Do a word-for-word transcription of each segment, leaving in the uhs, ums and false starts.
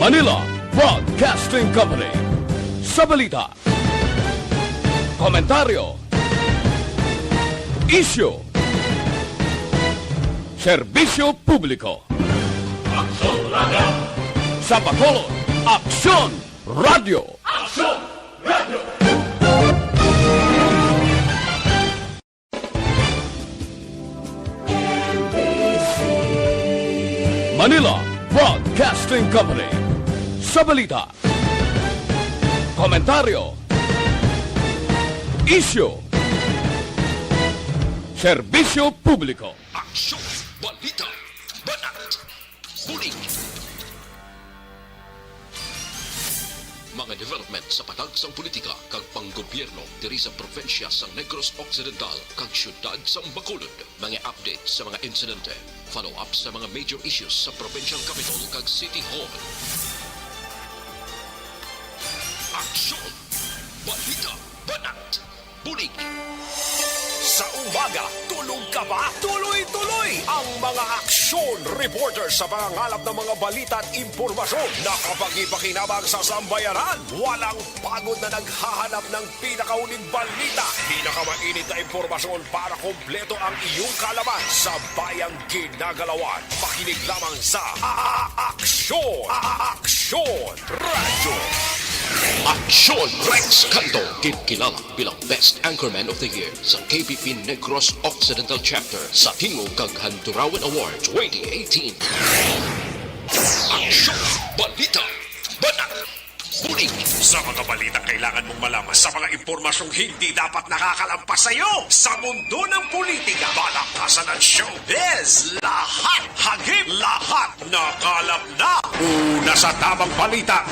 Manila Broadcasting Company. Sa balita, komentaryo, isyu, serbisyo publiko. Aksyon Radio. Sa Bacolod, Aksyon Radio. Aksyon Radio. Manila Broadcasting Company. Sa balita, komentaryo, isyu, serbisyo publiko. Aksyon, balita, banat, bulig. Mga development sa patagsang politika kag panggobyerno diri sa probinsya sang Negros Occidental kag siyudad sang Bacolod. Mga update sa mga insidente, follow-up sa mga major issues sa provincial capital kag city hall. Aksyon! Balita! Banat! Bulig! Sa umaga, tulog ka ba? Tuloy-tuloy ang mga aksyon reporter sa pangangalap ng mga balita at impormasyon na kapagi-pakinabang sa sambayanan. Walang pagod na naghahanap ng pinakahuling balita, pinakamainit na impormasyon para kompleto ang iyong kaalaman sa bayang ginagalawan. Makinig lamang sa A-, A-, Aksyon! A-, A-, Aksyon! Radyo. Aksyon Rex Canto, ginkilala bilang Best Anchorman of the Year sa K B P Negros Occidental Chapter sa Tingog kag Handurawan Award twenty eighteen. Aksyon! Balita! Banat! Bulig! Sa mga balitang kailangan mong malaman, sa mga impormasyong hindi dapat nakakalampas sa iyo, sa mundo ng politika, balakasan at showbiz, lahat hagip, lahat nakalap na. Una sa tamang balita,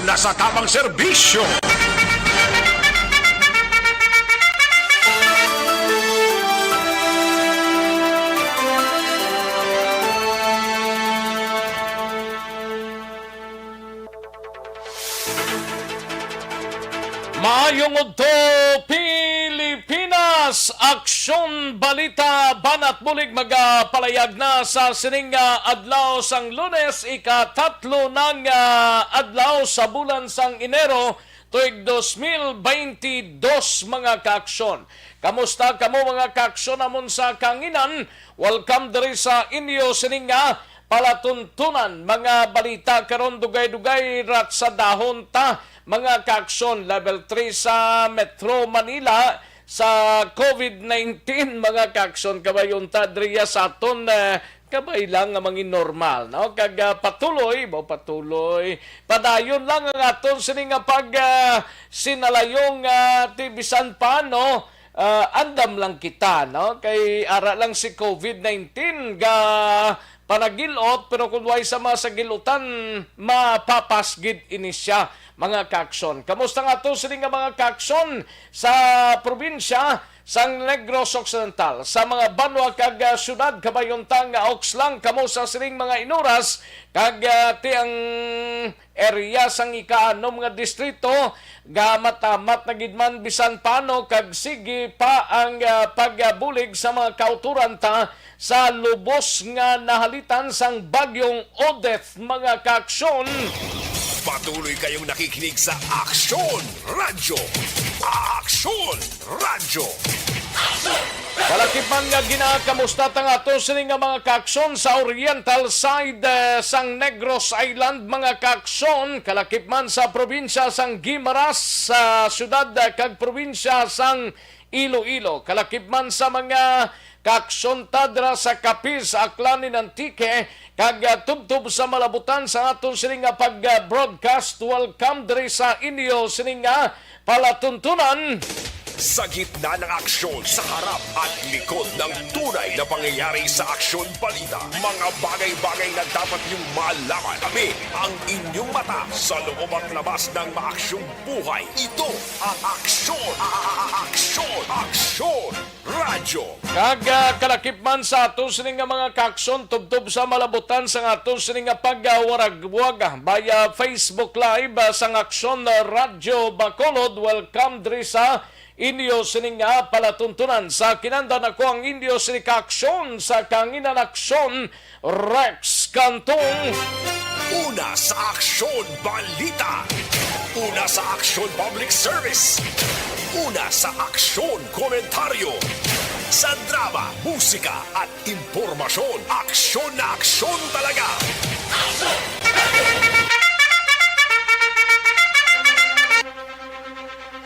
una sa tamang serbisyo. Maayong udto, Pilipinas! Aksyon, balita, banat bulig magapalayag na sa sining, ah, adlaw sang Lunes, ikatatlo na nga adlaw sa bulan sang Enero, tuig dos mil baynte dos, mga kaaksyon. Kamusta kamo, mga kaaksyon, amon sa kanginan? Welcome diri sa inyo sining nga palatuntunan, mga balita karon, dugay-dugay ratsadahon ta, mga kaaksyon. Level three sa Metro Manila sa COVID nineteen, mga kaaksyon, kabay unta diriya sa aton, eh, kabay lang nga mangin normal, no? Kag, ah, patuloy, mo patuloy, padayon lang ang aton sini nga pag, ah, sinalayong, ah, ti bisan pa, no? Ah, andam lang kita, no? Kay ara lang si COVID nineteen ga panagil-ot, pero kung way sa mga sagilutan, mapapas gid ini siya, mga kaaksyon. Kamusta nga to sini nga mga kaaksyon sa probinsya sang Negros Occidental, sa mga banwa kag, ah, syudad, kabay unta nga oks lang kamo sa sining mga inuras, kag, ah, ti ang area sang ikaanom nga distrito, gamatamat na gid man bisan paano, kag sige pa ang, ah, pagbulig sa mga kauturan ta sa lubos nga nahalitan sang Bagyong Odette, mga kaaksyon. Patuloy kayong nakikinig sa Aksyon Radyo. Aksyon Radyo. Kalakip man nga ginakamusta ta nga ato sini nga mga kaaksyon sa oriental side, eh, sang Negros Island, mga kaaksyon. Kalakip man sa probinsya sang Guimaras, sa syudad, eh, kag probinsya sang Iloilo. Kalakip man sa mga kaaksyon ta dira sa Capiz, Aklan, and Antique, kag, ah, tubtob sa malabutan sa aton sini nga pag-broadcast. Welcome diri sa inyo sini nga palatuntunan. Sa gitna ng aksyon, sa harap at likod ng tunay na pangyayari sa Aksyon Balita, mga bagay-bagay na dapat niyong malaman. Kami ang inyong mata sa loob at labas ng maaksyong buhay. Ito ang Aksyon, a-, a-, a-, Aksyon, Aksyon Radyo. Kag, ah, kalakip man sa aton sini nga mga kaaksyon, tubtob sa malabutan sa aton sini nga pagwaragwag, ah, via Facebook Live, ah, sang Aksyon, ah, Radyo Bacolod. Welcome diri sa inyo sini nga palatuntunan. Sa kinandan, ako ang inyo sini kaaksyon sa kanginan, Aksyon Rex Cantong. Una sa Aksyon Balita. Una sa Aksyon Public Service. Una sa Aksyon Komentaryo. Sa drama, musika, at impormasyon, aksyon na aksyon talaga.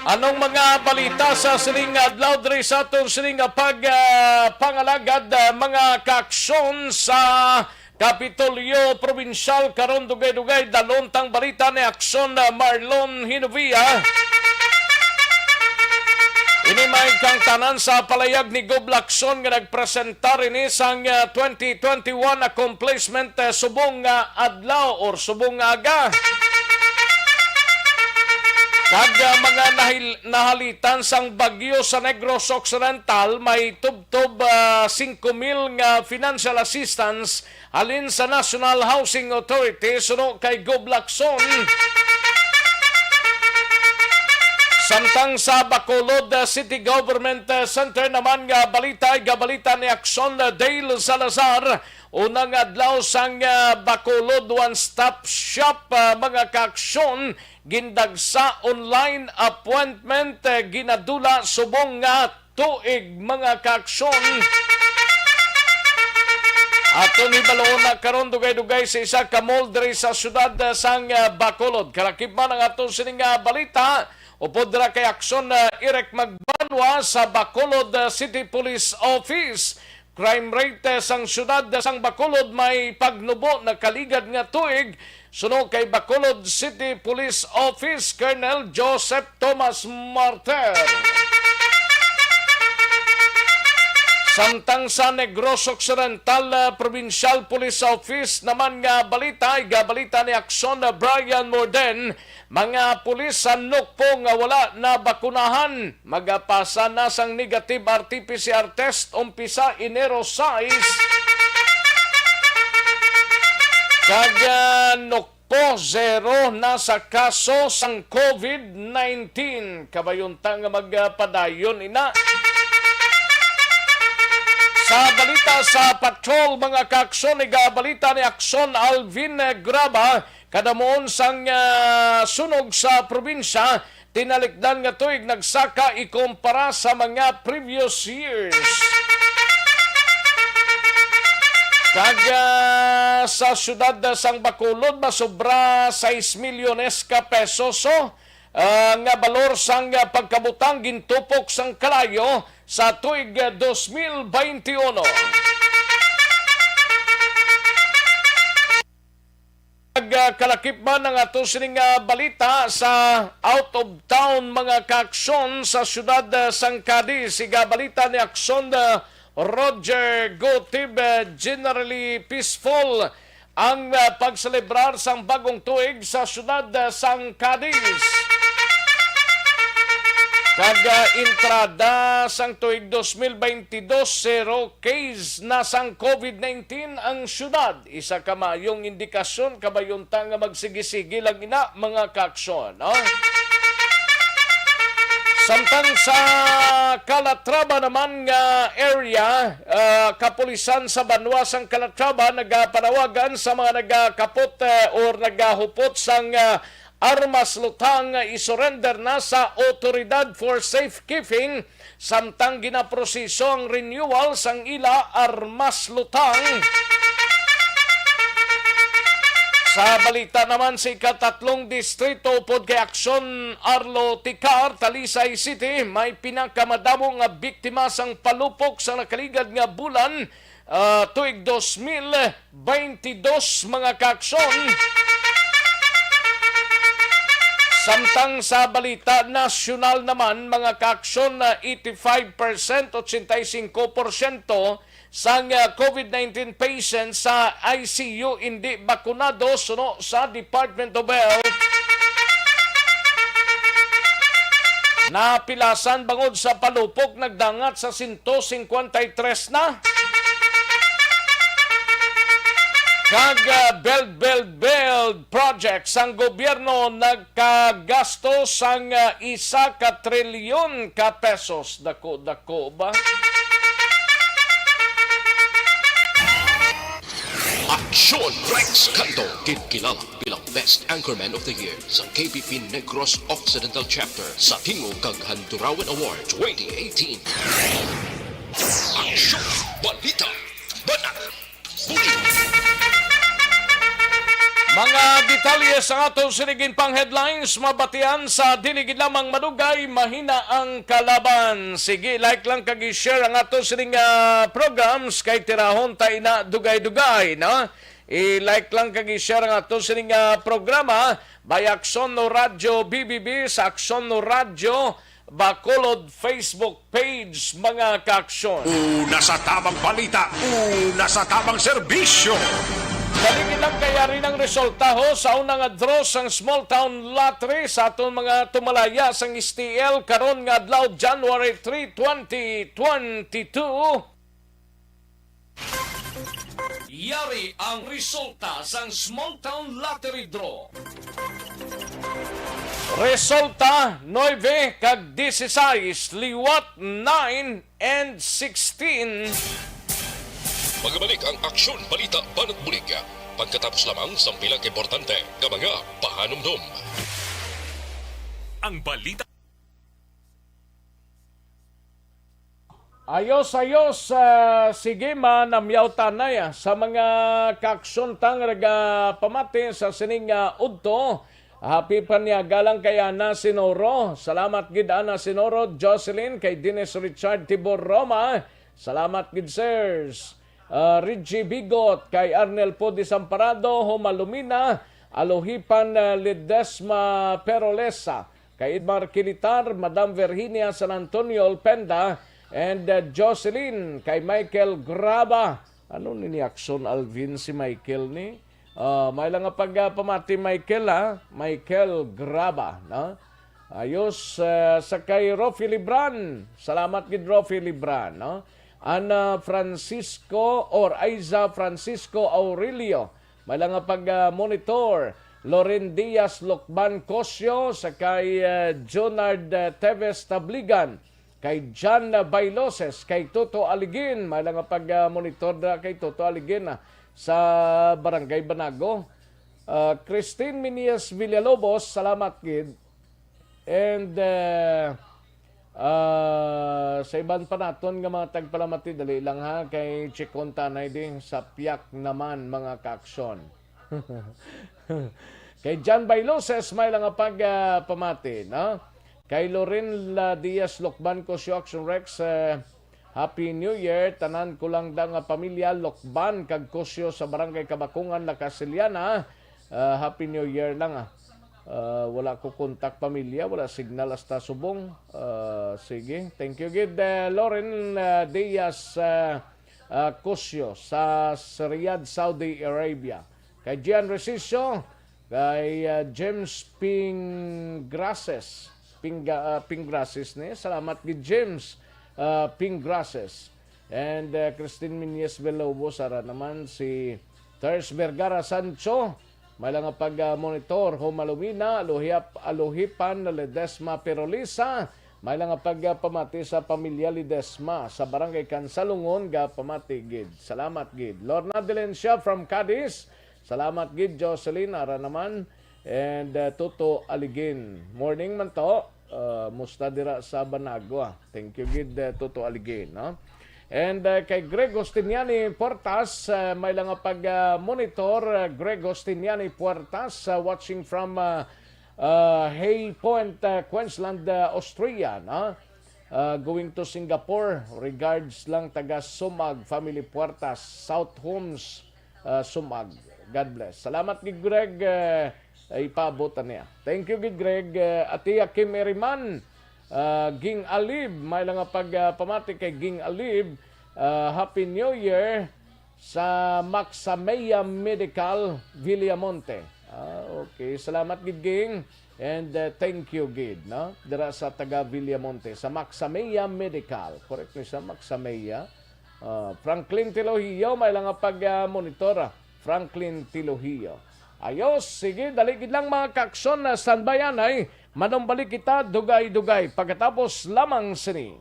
Anong mga balita sa sining adlaw diri sa aton sining pag, ah, pangalagad, ah, mga kaaksyon sa Kapitolyo Probinsyal karon? Dugay-dugay dalon tang balita ni Aksyon, ah, Marlon Hinovia. Ini may kang tanan sa palayag ni Gob Lacson nga nagpresentar ini sang, ah, twenty twenty-one accomplishment, ah, subong nga adlaw or subong nga aga. Kag, ah, mga nahil-, nahalitan sang bagyo sa Negros Occidental, may tubtob, ah, singko mil nga financial assistance halin sa National Housing Authority, suno kay Gob Lacson. Samtang sa Bacolod, ah, City Government, ah, Center naman nga balita, igabalita ni Aksyon, ah, Dale Salazar, unang adlaw sang, ah, Bacolod One Stop Shop, ah, mga kaaksyon, gindagsa online appointment, eh, ginadula subong nga tuig, mga kaaksyon. Aton hibaluon na karon dugay-dugay sa isa ka mall diri sa siyudad, eh, sang, eh, Bacolod. Kalakip man ang aton sining, ah, balita, upod ra kay Aksyon, eh, Eric Magbanwa sa Bacolod, eh, City Police Office. Crime rate, eh, sang siyudad, eh, sang Bacolod may pagnubo nakaligad nga tuig, suno kay Bacolod City Police Office Colonel Joseph Thomas Martir. Samtang sa Negros Occidental, eh, Provincial Police Office naman nga balita, igabalita ni Aksyon, eh, Brian Morden, mga pulis sa Nukpo nga wala nabakunahan, magapasa na sang negative R T P C R test umpisa Enero sais. Kag, ah, Nukpo, zero na sa kaso sang COVID nineteen. Kabayunta nga magpadayon ina. Sa balita sa patrol, mga kaaksyon, igabalita ni Aksyon Alvin Graba, kadamuon sang, ah, sunog sa probinsya, tinalikdan nga tuig nagsaka ikumpara sa mga previous years. Kag, ah, sa siyudad sang Bacolod, masobra sais milyones ka pesos, oh, ah, nga balor sang, ah, pagkabutang gintupok sang kalayo sa tuig, ah, dos mil baynte uno. Ag, ah, kalakip man ang ato sining, ah, balita sa out of town, mga kaaksyon, sa siyudad, ah, sang Cadiz. Igabalita ni Aksyon, ah, Roger Gutib, ah, generally peaceful ang, ah, pagselebrar sang bagong tuig sa siyudad, ah, sang Cadiz. Kag, ah, entrada sang tuig dos mil baynte dos, zero case na sang COVID nineteen ang siyudad. Isa ka maayong indikasyon, kabayunta nga magsigi-sige lang ina, mga kaaksyon, no? Samtang sa Calatrava naman nga area, ah, kapulisan sa banwa sang Calatrava nagapanawagan sa mga nagakapot, eh, or nagahupot sang, ah, armas lutang nga isurrender na sa awtoridad for safekeeping, samtang ginaproseso ang renewal sang ila armas lutang. Sa balita naman sa ikatatlong distrito, upod kay Aksyon Arlo Ticar, Talisay City, may pinakamadamo nga biktima sang palupok sa nakaligad nga bulan, ah, tuig dos mil baynte dos, mga kaaksyon. Samtang sa balita nasyonal naman, mga kaaksyon, na eighty-five percent, ochenta y cinco porsyento sang, ah, COVID nineteen patients sa I C U indi bakunado, suno sa Department of Health. Napilasan bangod sa palupok, nagdangat sa sento singkwenta y tres na. Kag, ah, build, build, build project sang gobyerno nagkagasto sang, ah, isa ka trilyon ka pesos. Dako-dako ba? Aksyon Rex Canto, ginkilala bilang Best Anchorman of the Year sa K P P Negros Occidental Chapter sa Tingog kag Handurawan Award twenty eighteen. Aksyon, balita, banat, bulig. Mga detalye sa aton sining pang headlines, mabatian sa dili gid lamang madugay, mahina ang kalaban. Sige, like lang kag i-share ang aton sining, ah, programs kay tirahon ta ina dugay-dugay, no? I-like lang kag i-share ang aton sining, ah, programa by Akson no Radyo B B B sa Akson no Radyo Bacolod Facebook page, mga kaaksyon. Una sa tamang balita, una sa tamang serbisyo. Dali lang kay ari ang resulta ho sa una nga draw sang Small Town Lottery sa aton mga tumalaya sang S T L karon nga adlaw, January three, twenty twenty-two. Yari ang resulta sang Small Town Lottery Draw. Resulta, nuebe kag disisais, liwat nine and sixteen. Magabalik ang Aksyon, Balita, Banat, Bulig pagkatapos lamang sang pila ka importante nga mga pahanumdom. Ang balita. Ayos, ayos. Ah, sige, manamyaw tanay, ah, sa mga kaaksyon ta nga nagapamati sa sining, ah, udto. Happy panyaga lang kay Ana Sinoro. Salamat gid, Ana Sinoro, Jocelyn, kay Dennis Richard Tibor Roma. Salamat gid, sirs. Ah, Reggie Bigot, kay Arnel Pudi Samparado, Homa Lumina, Alohipan, ah, Ledesma Perolesa, kay Edmar Kilitar, Madam Virginia San Antonio Olpenda, and, uh, Jocelyn, kay Michael Graba. Ano ni ni Akson Alvin si Michael ni? Ah, may lang nga pag, ah, pamati, Michael, ha? Michael Graba, no? Ayos, ah, sa kay Rofi Libran. Salamat gid, Rofi Libran, no? Ana Francisco or Aiza Francisco Aurelio. May lang nga pag, ah, monitor. Loren Diaz, Lokban Cosio, sa kay, ah, Jonard, ah, Teves Tabligan, kay John, ah, Bailoses, kay Toto Aligin. May lang nga pag, ah, monitor na kay Toto Aligin, ah, sa Barangay Banago. Ah, Christine Minias Villalobos, salamat gid. And, ah, ah, sa iban pa naton nga mga tagpalamati, dali lang ha, kay Chikon Tanay di, sa piyak naman, mga kaaksyon. Kay John Bailoses, may lang nga pag, ah, pamati, no? Kay Loren La Diaz Lokban Cosio, Action Rex, eh, Happy New Year, tanan ko lang da nga pamilya, Lokban kag Cosio sa Barangay Kabakungan, La Casiliana. Ah, Happy New Year lang, ah. Ah, wala ko kontak pamilya, wala signal hasta subong. Ah, sige, thank you gid, eh, Loren, ah, Diaz, ah, ah, Cosio sa, sa Riyadh, Saudi Arabia. Kay Gian Resicio, kay, ah, James Pinggrases. Pingga-, ah, Pinggrases ni. Salamat gid, James, ah, Pinggrases. And, ah, Christine Minyes Villalobos, ara naman si Ters Vergara Sancho. May lang nga pag, ah, monitor, Homa Lumina, Aluhiap-, Aluhipan, Ledesma Perolisa. May lang nga pag, ah, pamati sa pamilya Ledesma sa Barangay Kansalungon, ga pamati gid. Salamat gid. Lorna Delencia from Cadiz. Salamat gid, Jocelyn, ara naman. And, uh, Toto Aligin. Morning man to. Uh, musta dira sa Banago, ah? Thank you gid, uh, Toto Aligin, no? And, uh, kay Greg Justiniani Portas, uh, may lang nga pag, uh, monitor, uh, Greg Justiniani Portas, uh, watching from, uh, uh, Hay Point, uh, Queensland, uh, Austria, no? Uh, going to Singapore. Regards lang taga Sumag family, Puertas, South Homes, uh, Sumag. God bless. Salamat gid, Greg. Uh, ipaabot na niya. Thank you gid, Greg. Uh, Ate Kim Eriman, uh, Ging Alib, may lang nga pag, uh, pamati kay Ging Alib. Uh, Happy New Year sa Maxameya Medical, Villamonte. Ah, okay. Salamat gid, Ging. And, uh, thank you gid, no? Dira sa taga Villamonte, sa Maxameya Medical. Correct ni sa Maxameya. Ah, Franklin Tilogio, may lang nga pag, ah, monitor, ah. Franklin Tilogio. Ayos, sige, dali gid lang, mga kaaksyon, na standby anay. Manumbalik kita, dugay-dugay. Pagkatapos lamang sini.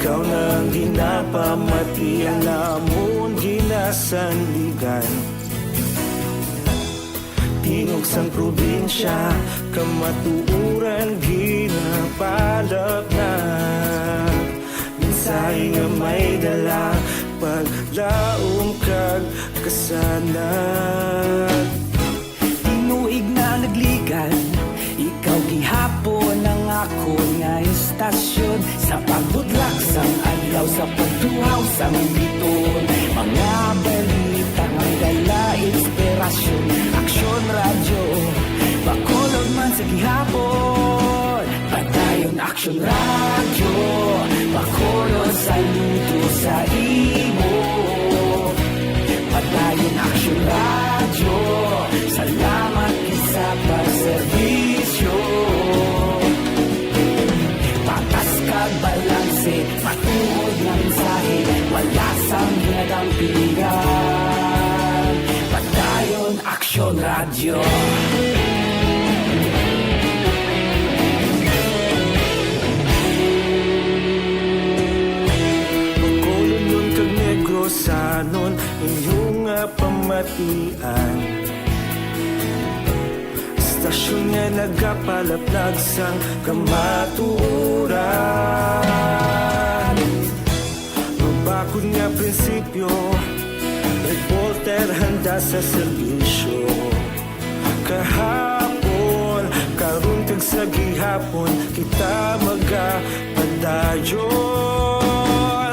Ikaw na ang ginapamatian, amon ginasandigan. Tingog sang probinsya, kamatuoran ginapalapnag. Mensahe nga may dala, paglaom kag kasanag. Tinuig na nagligan, ikaw gihapon ang akon nga istasyon. Sa pagbudlak sang adlaw, sa pagtuhaw sang bituon, mga balita may dala inspirasyon. Aksyon Radyo, Bacolod man sa gihapon. Padayon Aksyon Radyo, Bacolod, saludo sa imo. Padayon Aksyon Radyo, salamat gid sa pagserbisyo. Patas kag balanse, matuod nga mensahe, wala sang ginadampigan. Padayon Aksyon Radyo. Bacolodnon kag Negrosanon, inyo nga pamatian. Istasyon nga nagapalaplag sang kamatuoran. Mabakod nga prinsipyo, reporter handa sa serbisyo. Kahapon, karon, kag sa gihapon, kita magapadayon.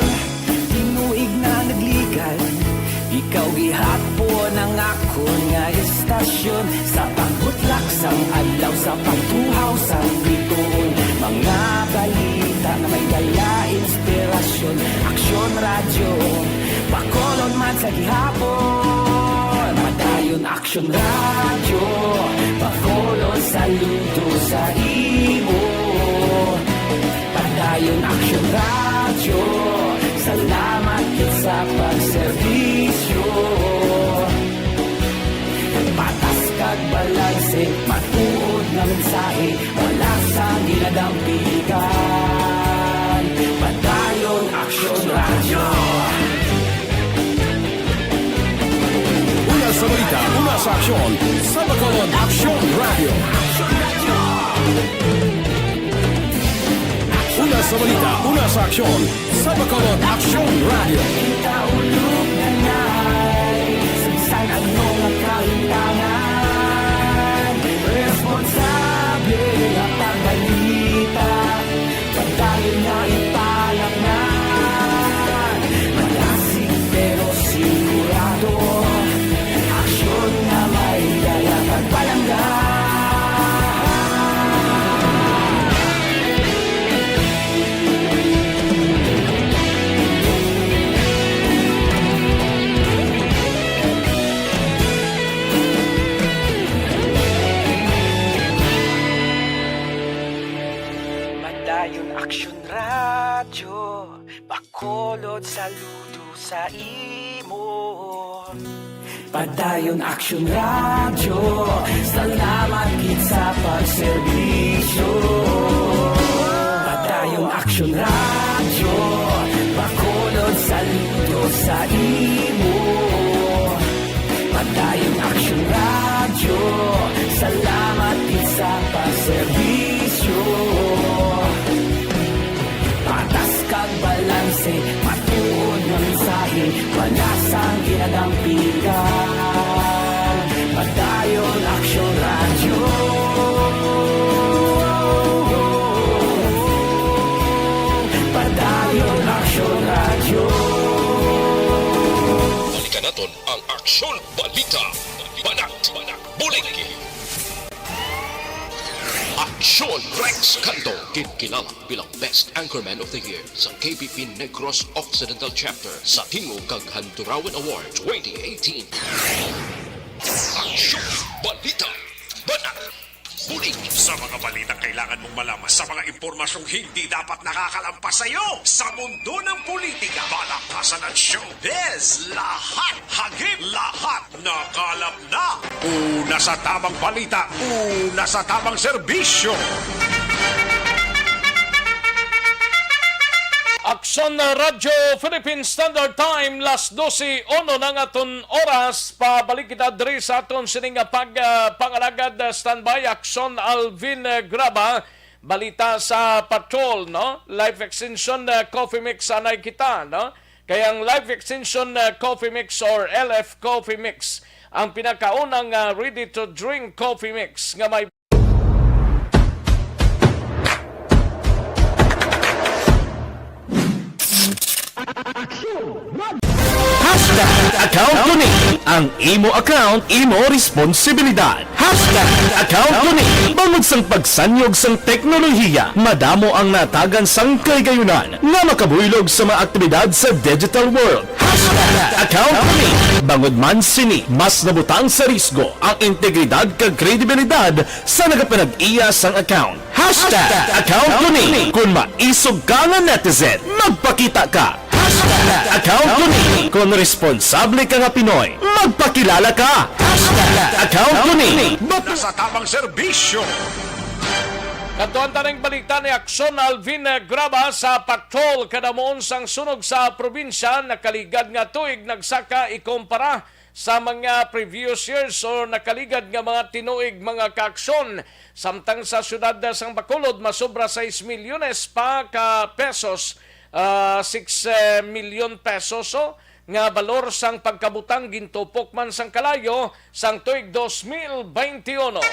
Tinuig na nagligan, ikaw gihapon ang akon nga istasyon. Sa pagbutlak sang adlaw, sa pagtuhaw sang bituon, mga balita nga may dala inspirasyon. Aksyon Radyo, Bacolod man sa gihapon. Padayon Aksyon Radyo, Bacolod, saludo sa imo. Padayon Aksyon Radyo, salamat gid sa pagserbisyo. Patas kag balanse, matuod nga mensahe, wala sang ginadampigan. Padayon Aksyon Radyo. Una sa balita, una sa aksyon, sa Bacolod Aksyon Radyo. Una sa balita, una sa aksyon, sa Bacolod Aksyon Radyo. Kita ulog na nay, sa bisan ano nga kahimtangan, responsable nga pagbalita. Padayon nga ipalapngan, malasig pero sigurado, aksyon nga may dala kag palangga. Padayon Aksyon Radyo, Bacolod, saludo sa imo. Padayon Aksyon Radyo, salamat gid sa pagserbisyo. Padayon Aksyon Radyo, Bacolod, saludo sa imo. Padayon Aksyon Radyo, salamat gid sa pagserbisyo. Patas kag balanse, matuod nga mensahe, wala sang ginadampigan. Padayon Aksyon Radyo. Padayon Aksyon Radyo. Balikan naton ang Aksyon Balita. Banat, bulig. Aksyon Rex Canto, ginkilala bilang Best Anchorman of the Year sa K B P Negros Occidental Chapter sa Tingog kag Handurawan Award twenty eighteen. Aksyon Balita. Banat. Bulig. Sa mga balitang kailangan mong malaman, sa mga impormasyong hindi dapat nakakalampas sa iyo, sa mundo ng politika, palakasan at showbiz, lahat, hagip lahat, nakalap na. Una sa tamang balita, una sa tamang serbisyo. Aksyon na Radyo Philippine Standard Time, las dose uno na ang aton oras. Pabalik kita diri sa aton sini nga pag, ah, pangalagad, ah, standby. Aksyon Alvin, ah, Graba, balita sa patrol, no? Life Extension, ah, Coffee Mix, anay kita, no? Kay ang Life Extension, ah, Coffee Mix or L F Coffee Mix, ang pinakaunang, ah, ready-to-drink coffee mix nga may Hashtag account ko ni. Ang imo account, imo responsibilidad. Hashtag account ko ni. Bangod sang pagsanyog sang teknolohiya, madamo ang natagan sang kaligayunan nga makabuylog sa mga aktibidad sa digital world. Hashtag account ko ni. Bangod man sini, mas nabutang sa risgo ang integridad kag kredibilidad sa nagapanag-iya sang account. Hashtag account ko ni. Kung maisog ka nga netizen, magpakita ka. Hashtag account ko ni. Kung responsable ka nga Pinoy, magpakilala ka. Hashtag account ko ni. Nasa tamang serbisyo. Katuan taning balita ni Aksyon Alvin Graba sa patrol. Kadamuon sang sunog sa probinsya, nakaligad nga tuig nagsaka ikumpara sa mga previous years o nakaligad nga mga tinuig, mga kaaksyon. Samtang sa siyudad sang Bacolod, masobra sais milyones pa ka pesos, ah, six, eh, milyon pesos, oh, nga balor sang pagkabutang gintupok man sang kalayo sang tuig dos mil bente uno.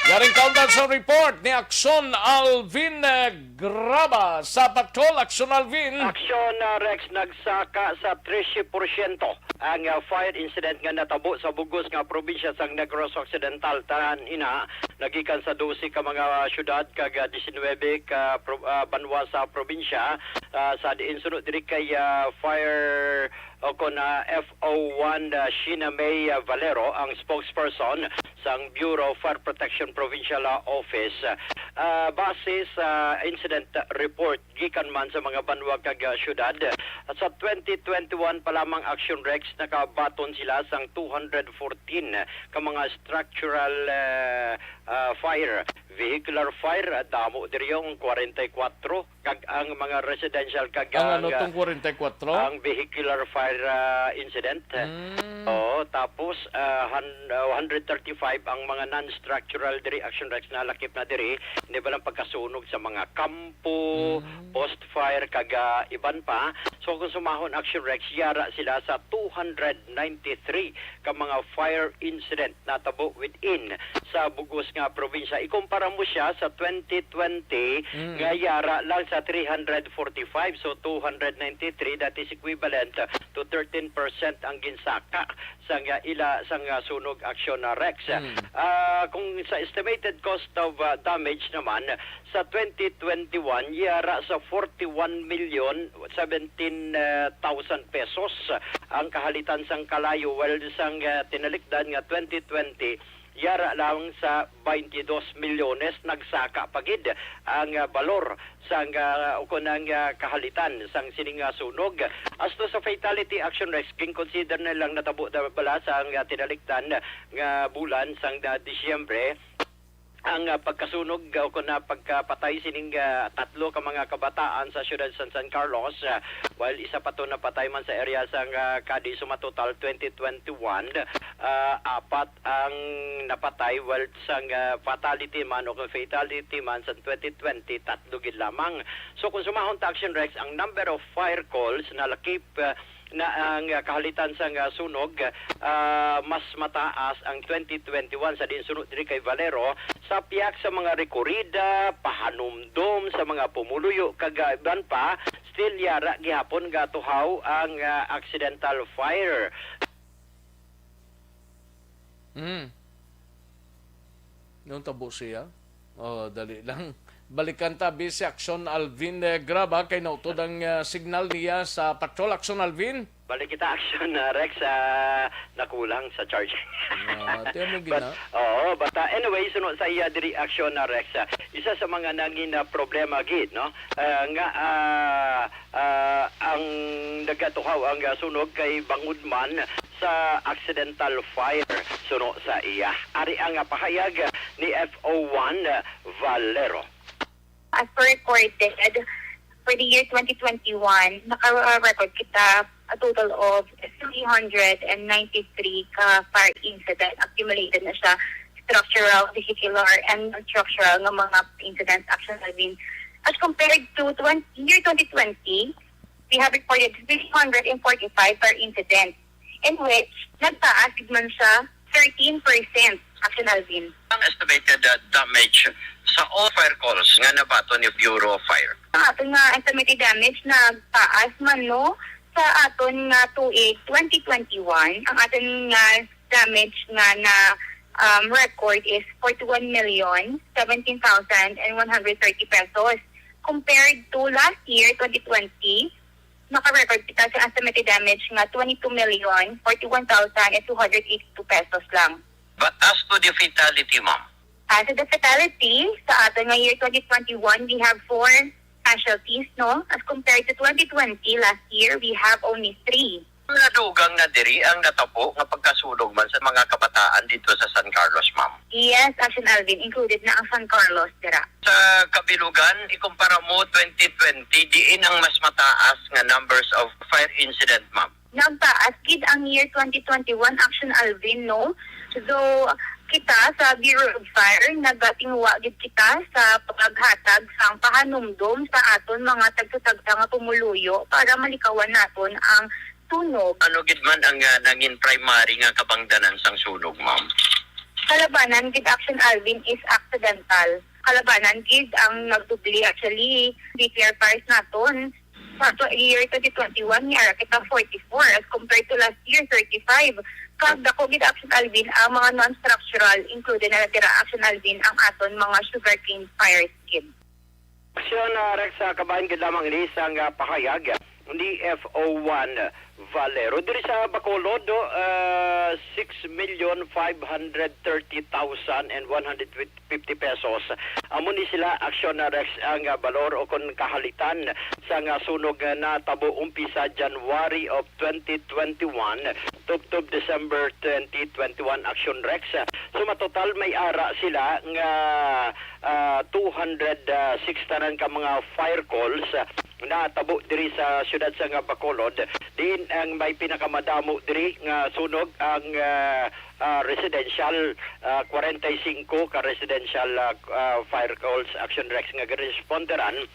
Yaring kaundan sa report ni Aksyon Alvin, eh, Graba sa patrol. Aksyon Alvin. Aksyon, ah, Rex, nagsaka sa trese porsyento ang, ah, fire incident nga natabo sa bug-os nga probinsya sang Negros Occidental. Tanan ina, nagikan sa dose ka mga syudad kag, ah, diecinuebe ka pro-, ah, banwa sa probinsya, ah, sa diin suno diri kay, ah, fire o kon, ah, F O one, ah, Sheena May, ah, Valero, ang spokesperson sang Bureau of Fire Protection Provincial, ah, Office. Ah, base sa incident report gikan man sa mga banwa kag, ah, syudad, sa twenty twenty-one pa lamang, Action Rex, nakabaton sila sang two hundred fourteen ka mga structural, ah, ah, fire. Vehicular fire, ah, damo diri, ang kwarenta y kuwatro, kag ang mga residential kag Ang ano ang, ah, tong kwarenta y kuwatro? ang vehicular fire, ah, incident. Mm. Oo, tapos, ah, hun-, ah, hundred thirty-five ang mga non-structural diri, Action Rex, nalakip na diri. Hindi ba lang pagkasunog sa mga kampo, Mm. post fire, kag, ah, iban pa. So, kung sumahon, Action Rex, yara sila sa two hundred ninety-three ka mga fire incident natabo within sa bug-os nga probinsya. Ikumpara mo siya sa twenty twenty Mm. nga yara lang sa three hundred forty-five, so two hundred ninety-three, that is equivalent to thirteen percent ang ginsaka sang, ah, ila sang, ah, sunog, Action, ah, Rex. Mm. Ah, kung sa estimated cost of, ah, damage naman, sa twenty twenty-one, yara sa forty-one million seventeen thousand pesos ang kahalitan sang kalayo, while sang, ah, tinalikdan nga twenty twenty, yara lang sa twenty-dos milyones, nagsaka pa gid ang, ah, balor sang, ah, ukon ang, ah, kahalitan sang sining, ah, sunog. As to sa fatality, Action Rex, gin-consider na lang natabo na bala sang, ah, tinalikdan nga bulan sang, ah, Disyembre ang, ah, pagkasunog, ah, ukon na pagkapatay sining, ah, tatlo ka mga kabataan sa siyudad sang San Carlos, ah, while isa pa to napatay man sa area sang, ah, Cadiz. So, matotal twenty twenty-one, ah, apat ang napatay, while sang, ah, fatality man o kung fatality man sa twenty twenty, tatlo gid lamang. So, kung sumahon ta, Action Rex, ang number of fire calls nalakip, ah, na ang, ah, kahalitan sang, ah, sunog, ah, mas mataas ang twenty twenty-one sa diin suno diri kay Valero, sa pihak sa mga rekorida, pahanumdom sa mga pumuluyo, kag, ah, iban pa, still yara gihapon gatuhaw ang, ah, accidental fire. Hmm. Yung tabo siya. Oh, dali lang. Balikan ta, busy Action Alvin, eh, Graba, kay nautod ang, ah, signal niya sa patrol. Action Alvin? Balik kita, Action, ah, Rex, ah, nakulang sa charge. Ah, tiyan mo But, gina. Oo, but, ah, anyway, suno sa iya diri, Action, ah, Rex, ah, isa sa mga nangin, ah, problema gid, no? Ah, nga, ah, ah, ang nagatuhaw ang, ah, sunog kay bangod man sa accidental fire, suno sa iya. Ari ang, ah, pahayag ni F O one Valero. As per recorded, for the year twenty twenty-one, naka-record kita a total of three hundred and ninety-three ka fire incident accumulated na siya, structural, vehicular, and non-structural nga mga incidents, Action Alvin. As compared to twenty, year twenty twenty, we have recorded three hundred and forty-five fire incidents, in which nagtaas gid man siya thirteen percent, Action Alvin. Ang estimated, uh, damage sa all fire calls nga nabaton ni Bureau of Fire? Ang aton nga estimated damage nagtaas man, no, sa aton nga tuig twenty twenty-one, ang aton nga damage nga na, um, record is forty-one million seventeen thousand and one hundred thirty pesos. Compared to last year, twenty twenty, naka-record kita sa estimated damage nga twenty-two million forty-one thousand and two hundred eighty-two pesos lang. But as to the fatality, ma'am? As to the fatality, sa aton nga year twenty twenty-one, we have four casualties, no? As compared to twenty twenty, last year, we have only three. Nadugang na diri ang natabo nga pagkasunog man sa mga kabataan dito sa San Carlos, ma'am? Yes, Action Alvin, included na ang San Carlos dira. Sa kabilugan, ikumpara mo twenty twenty, diin ang mas mataas nga numbers of fire incident, ma'am? Nagtaas gid ang year twenty twenty-one, Action Alvin, no? So, kita sa Bureau of Fire, nagatinguha gid kita sa paghatag sang pahanumdom sa aton mga tagsa-tagsa nga pumuluyo para malikawan naton ang sunog. Ano gid man ang, ah, nangin primary nga kabangdanan sang sunog, ma'am? Kalabanan gid, Action Alvin, is accidental. Kalabanan gid ang nagdubli. Actually, declare fires naton sa tw-, year twenty twenty-one, may ara kita forty-four as compared to last year, thirty-five. Kag dako gid, Action Alvin, ang mga non-structural, included na dira, Action Alvin, ang aton mga sugarcane fires gid. Aksyon, ah, Rex, ah, kabahin gid lamang ini sang, ah, pahayag ni F O one Valero. Diri sa Bacolod, ah, six million five hundred thirty thousand and one hundred fifty pesos. Amo ni sila, Aksyon, ah, Rex, ang, ah, balor o kon kahalitan sang, ah, sunog nga natabo umpisa January of twenty twenty-one tubtob December twenty twenty-one, Aksyon, Rex. So, matotal may ara sila nga ah, two hundred six tanan ka mga fire calls, ah, natabo diri sa siyudad sang Bacolod, diin ang may pinakamadamo diri nga sunog ang, ah, ah, residential, ah, kwarenta y singko ka residential, ah, ah, fire calls, Action Rex, nga giresponderan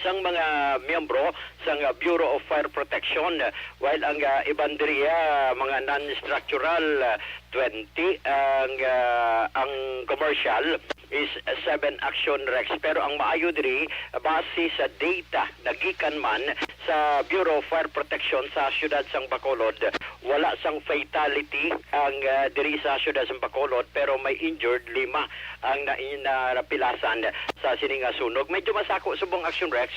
sang mga miyembro sang Bureau of Fire Protection, while ang, ah, iban diri, ah, mga non-structural, ah, twenty, ang, ah, ang commercial is seven, Action Rex. Pero ang maayo diri, base sa data nagikan man sa Bureau of Fire Protection sa siyudad sang Bacolod, wala sang fatality ang, ah, diri sa siyudad sang Bacolod, pero may injured, lima ang na-, na-, napilasan sa sini nga sunog. Medyo masako subong, Action Rex,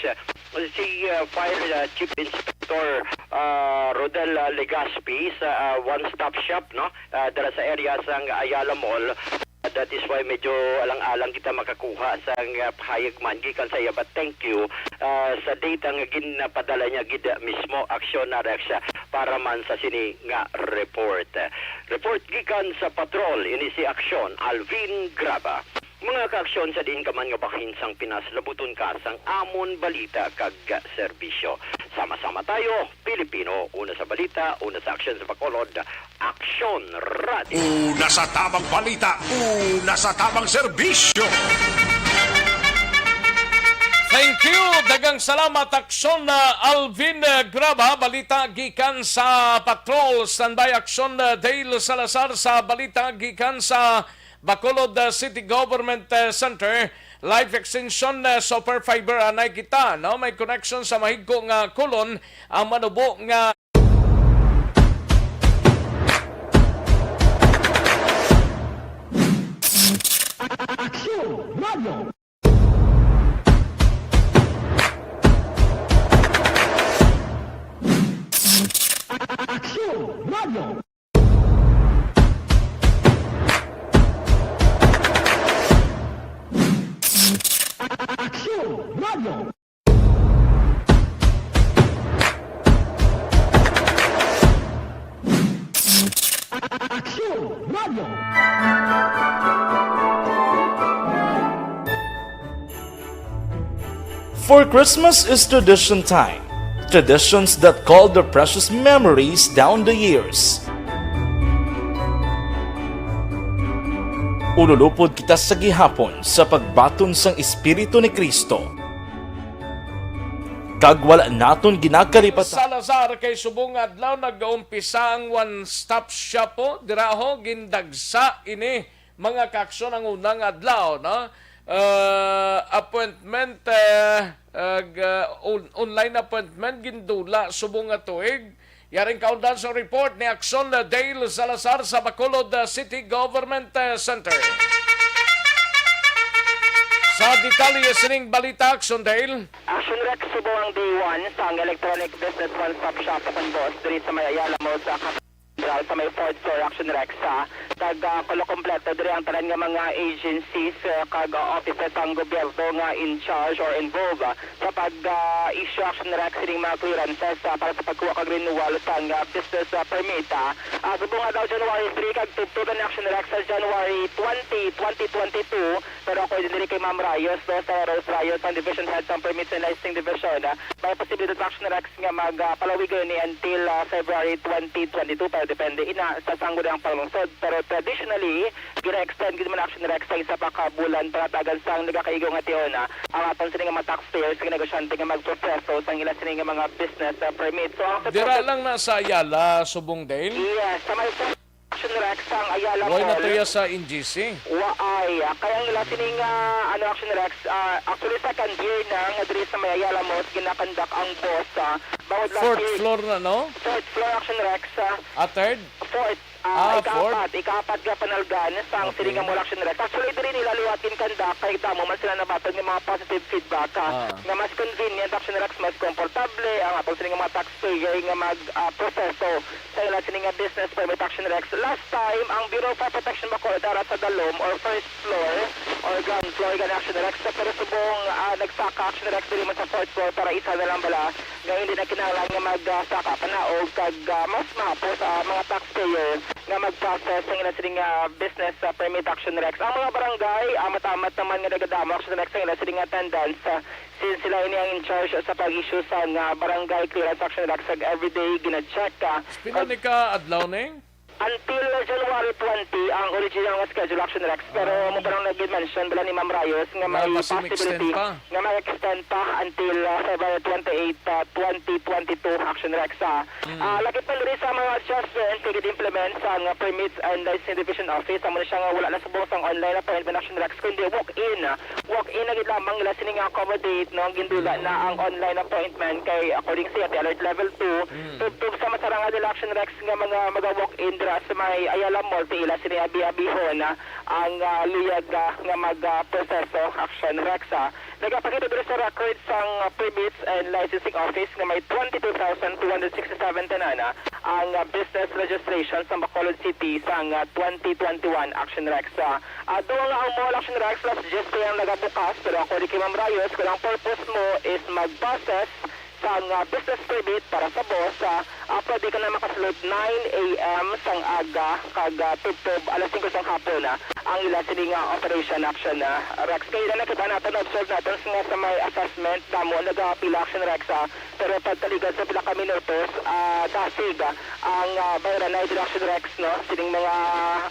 si, ah, Fire, ah, Chief Inspector, ah, Rodel, ah, Legaspi sa, ah, One Stop Shop, no? Ah, dira sa area sang Ayala Mall. That is why medyo alang-alang kita makakuha sang, ah, pahayag man gikan sa iya. But thank you, ah, sa data nga ginapadala niya gid mismo, Action Rex, ah, para man sa sini nga report. Report gikan sa patrol, ini si Aksyon Alvin Graba. Mga kaaksyon, sa diin ka man nga bahin sang Pinas, labuton ka sang amon balita kag serbisyo. Sama-sama tayo, Pilipino, una sa balita, una sa aksyon sa Bacolod, Aksyon Radio. Una sa tamang balita, una sa tamang serbisyo. Thank you. Daghang salamat, Aksyon, uh, Alvin, uh, Graba. Balita gikan sa Patrol. Standby, Aksyon, uh, Dale Salazar sa balita gikan sa Bacolod, uh, City Government, uh, Center. Life Extension, uh, Super Fiber, anay kita, no? May connection sa mahigko nga kulon ang manubo nga Aksyon Radio. Aksyon Radio. Aksyon Radio. Aksyon Radio. For Christmas is tradition time. Traditions that call the precious memories down the years. Ululupod kita sa gihapon sa pagbaton sang Espiritu ni Cristo. Kag wala naton ginakalipatan. Salazar kay subong nga adlaw nag-umpisa ang one-stop shop po. Dira ho, gindagsa ini mga kaaksyon ang unang adlaw, no? Ah, appointment, ah, ah, ga-, on-, online appointment gindula subong nga tuig. Yaring kaundan sa report ni Aksyon Dale Salazar sa Bacolod, ah, City Government, ah, Center. Sa detalye sining balita, Aksyon Dale. Action Rex, subong ang day one sang Electronic Business One Stop Shop, San Bos, diri sa may Ayala Mall sa Central, sa may fourth floor, Action Rex, ha. Kag, ah, kulo kompleto diri ang tanan nga mga agencies, ah, kag, ah, offices sang gobyerno nga in charge or involved, ah, sa pag, ah, issue, Action Rex, sining mga clearances, ah, para sa pagkuha kag renewal sang, ah, business, ah, permit, ah. Ah, subong nga daw January three kag tubtob ni, Action Rex, sa January twenty, twenty twenty-two, pero according diri kay Ma'am Rayos, no, sa Rose Rayos, ang Division Head sang Permits and Licensing Division, ah, may posibilidad, Action Rex, nga mag, ah, palawigon ni until, ah, February twenty twenty-two, pero depende ina sa sanggo ang panglungsod. Pero traditionally, gina-extend gid man, Action Rex, sa isa pa ka bulan panatagan sang nagakaigo nga tion, ah, ang aton sini nga mga taxpayers nga negosyante nga magproseso sang ila sini nga mga business, ah, permit. So, ang Dira lang na sa Ayala, subong, Dale? Yes, sa may Action Rex, sang Ayala Mall. Way na to ya sa N G C? Waay. Ah, kaya ang ila sining, ah, ano, Action Rex, ah, actually, second year na nga diri sa may Ayala Mall ginakandak ang boss, ah, bangod last Fourth year. Floor na, no? Fourth floor, Action Rex, ah. Ah, third? Fourth. Ah, Ah, ikaapat, fourth? Ikaapat nga panalgan sang Okay. sining nga mall, Action Rex. Actually, diri nila liwat ginkandak kay damo man sila nabaton nga mga positive feedback, ah, Ah. nga mas convenient, Action Rex, mas komportable ang aton sining nga mga taxpayer nga mag, ah, proseso sa ila sini nga business permit, Action Rex. Last time, ang Bureau of Fire Protection Bacolod ara sa dalom or first floor or ground floor gani, Action Rex. Pero subong, ah, nagsaka, Action Rex, diri man sa fourth floor para isa na lang bala nga hindi na kinahanglan nga magsaka panaog kag, ah, mas mapo sa mga taxpayer nga mag-process sa ila sini nga business, ah, permit, Action Rex. Ang mga barangay, ah, amat-amat naman nga nagadamo, Action Rex, sa ila sini nga attendance, ah, Since sila ini ang in charge sa pag-issue sang, ah, barangay clearance, Action Rex, kag everyday gina-check, ah, Pila ni ka adlaw ni? Until January twenty ang original nga schedule, Action Rex, pero Ah. mo parang nag-mention bala ni Ma'am Rayos nga may Nga mas possibility in-extend pa. nga may extend pa until, ah, February twenty-eight, ah, twenty twenty-two, Action Rex, ah. Mm. Ah, lakip man diri sa mga adjustment nga gid-implement sa nga Permits and Licensing Division Office, amo na siya nga wala na subong sang online appointment, Action Rex, kundi walk-in. Walk-in na gid lamang nila sini nga accommodate, no, gindula na ang online appointment kay, according sa iya, ti alert level two. Mm. Tubtob sa masarang nga nila, Action Rex, nga mga maga-walk-in dira sa may Ayala Mall, ti ila sini abi-abihon, ah, ang, ah, luyag, ah, nga mag, ah, proseso, Action Rex, ah. Nagapakita diri sa record sang, ah, Permits and Licensing Office nga may twenty-two thousand two hundred sixty-seven tanan, ah, ang, ah, business registration sa Bacolod City sang, ah, twenty twenty-one, Action Rex, ah. Ah, duha nga ang mall, Action Rex, alas diyes pa lang nagabukas, pero according kay Ma'am Rayos, kung ang purpose mo is mag-process sang, ah, business permit para sa boss, ah, ah, pwede ka na makasulod nine A M sang aga kag, ah, tubtob alas singko sang hapon, ah, ang ila sini nga operation, Action, ah, Rex. Kaya na nakita natin, observe natin nga sa may assessment, damo nagapila, Action Rex, ah, pero pagkaligal sa pila ka minutos, ah, dasig, ah, ang, ah, bayranan, Action Rex, no? Sining mga,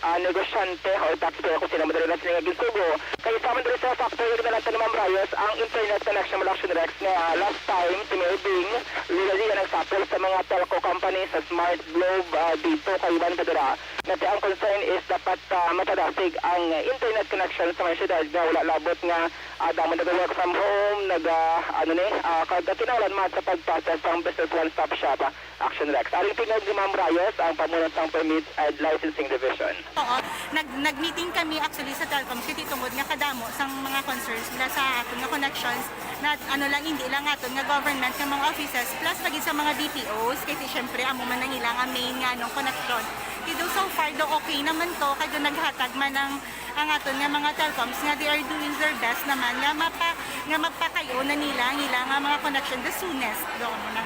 ah, negosyante o taxpayer kung sino man diri na sila nga ginsugo. Kay sa man diri sa factory, kinalantan ni Ma'am Rayos ang internet connection, Action Rex, nga, ah, last time si Mayor Bing Lilalian nagsapol sa mga telco company sa Smart, Globe, ah, dito kay Juan Federa. Nga ang concern is dapat, ah, mapadasig ang internet connection sa mga syudad nga wala labot nga, ah, damo nag-work from home, nag, ah, ano ni, ah, kag kinahanglan man sa pag-process ang business one-stop shop, ah, Action Rex. Aring tingog ni Ma'am Rayos, ang pamuno sang Permits and Licensing Division. Oo, nag-, nag-meeting kami actually sa Telcom City tungod nga kadamo sang mga concerns nila sa aton nga connections na ano lang, hindi lang aton nga government nga mga offices, plus lagi sa mga B P Os, kasi syempre amo man ang ila nga main nga anong connection. Kay do so far do okay naman to, kay do naghatag man ang, ang aton nga mga Telcoms nga they are doing their best naman nga mapa-, nga mapakayo na nila ang ila nga mga connection the soonest. Do mo na.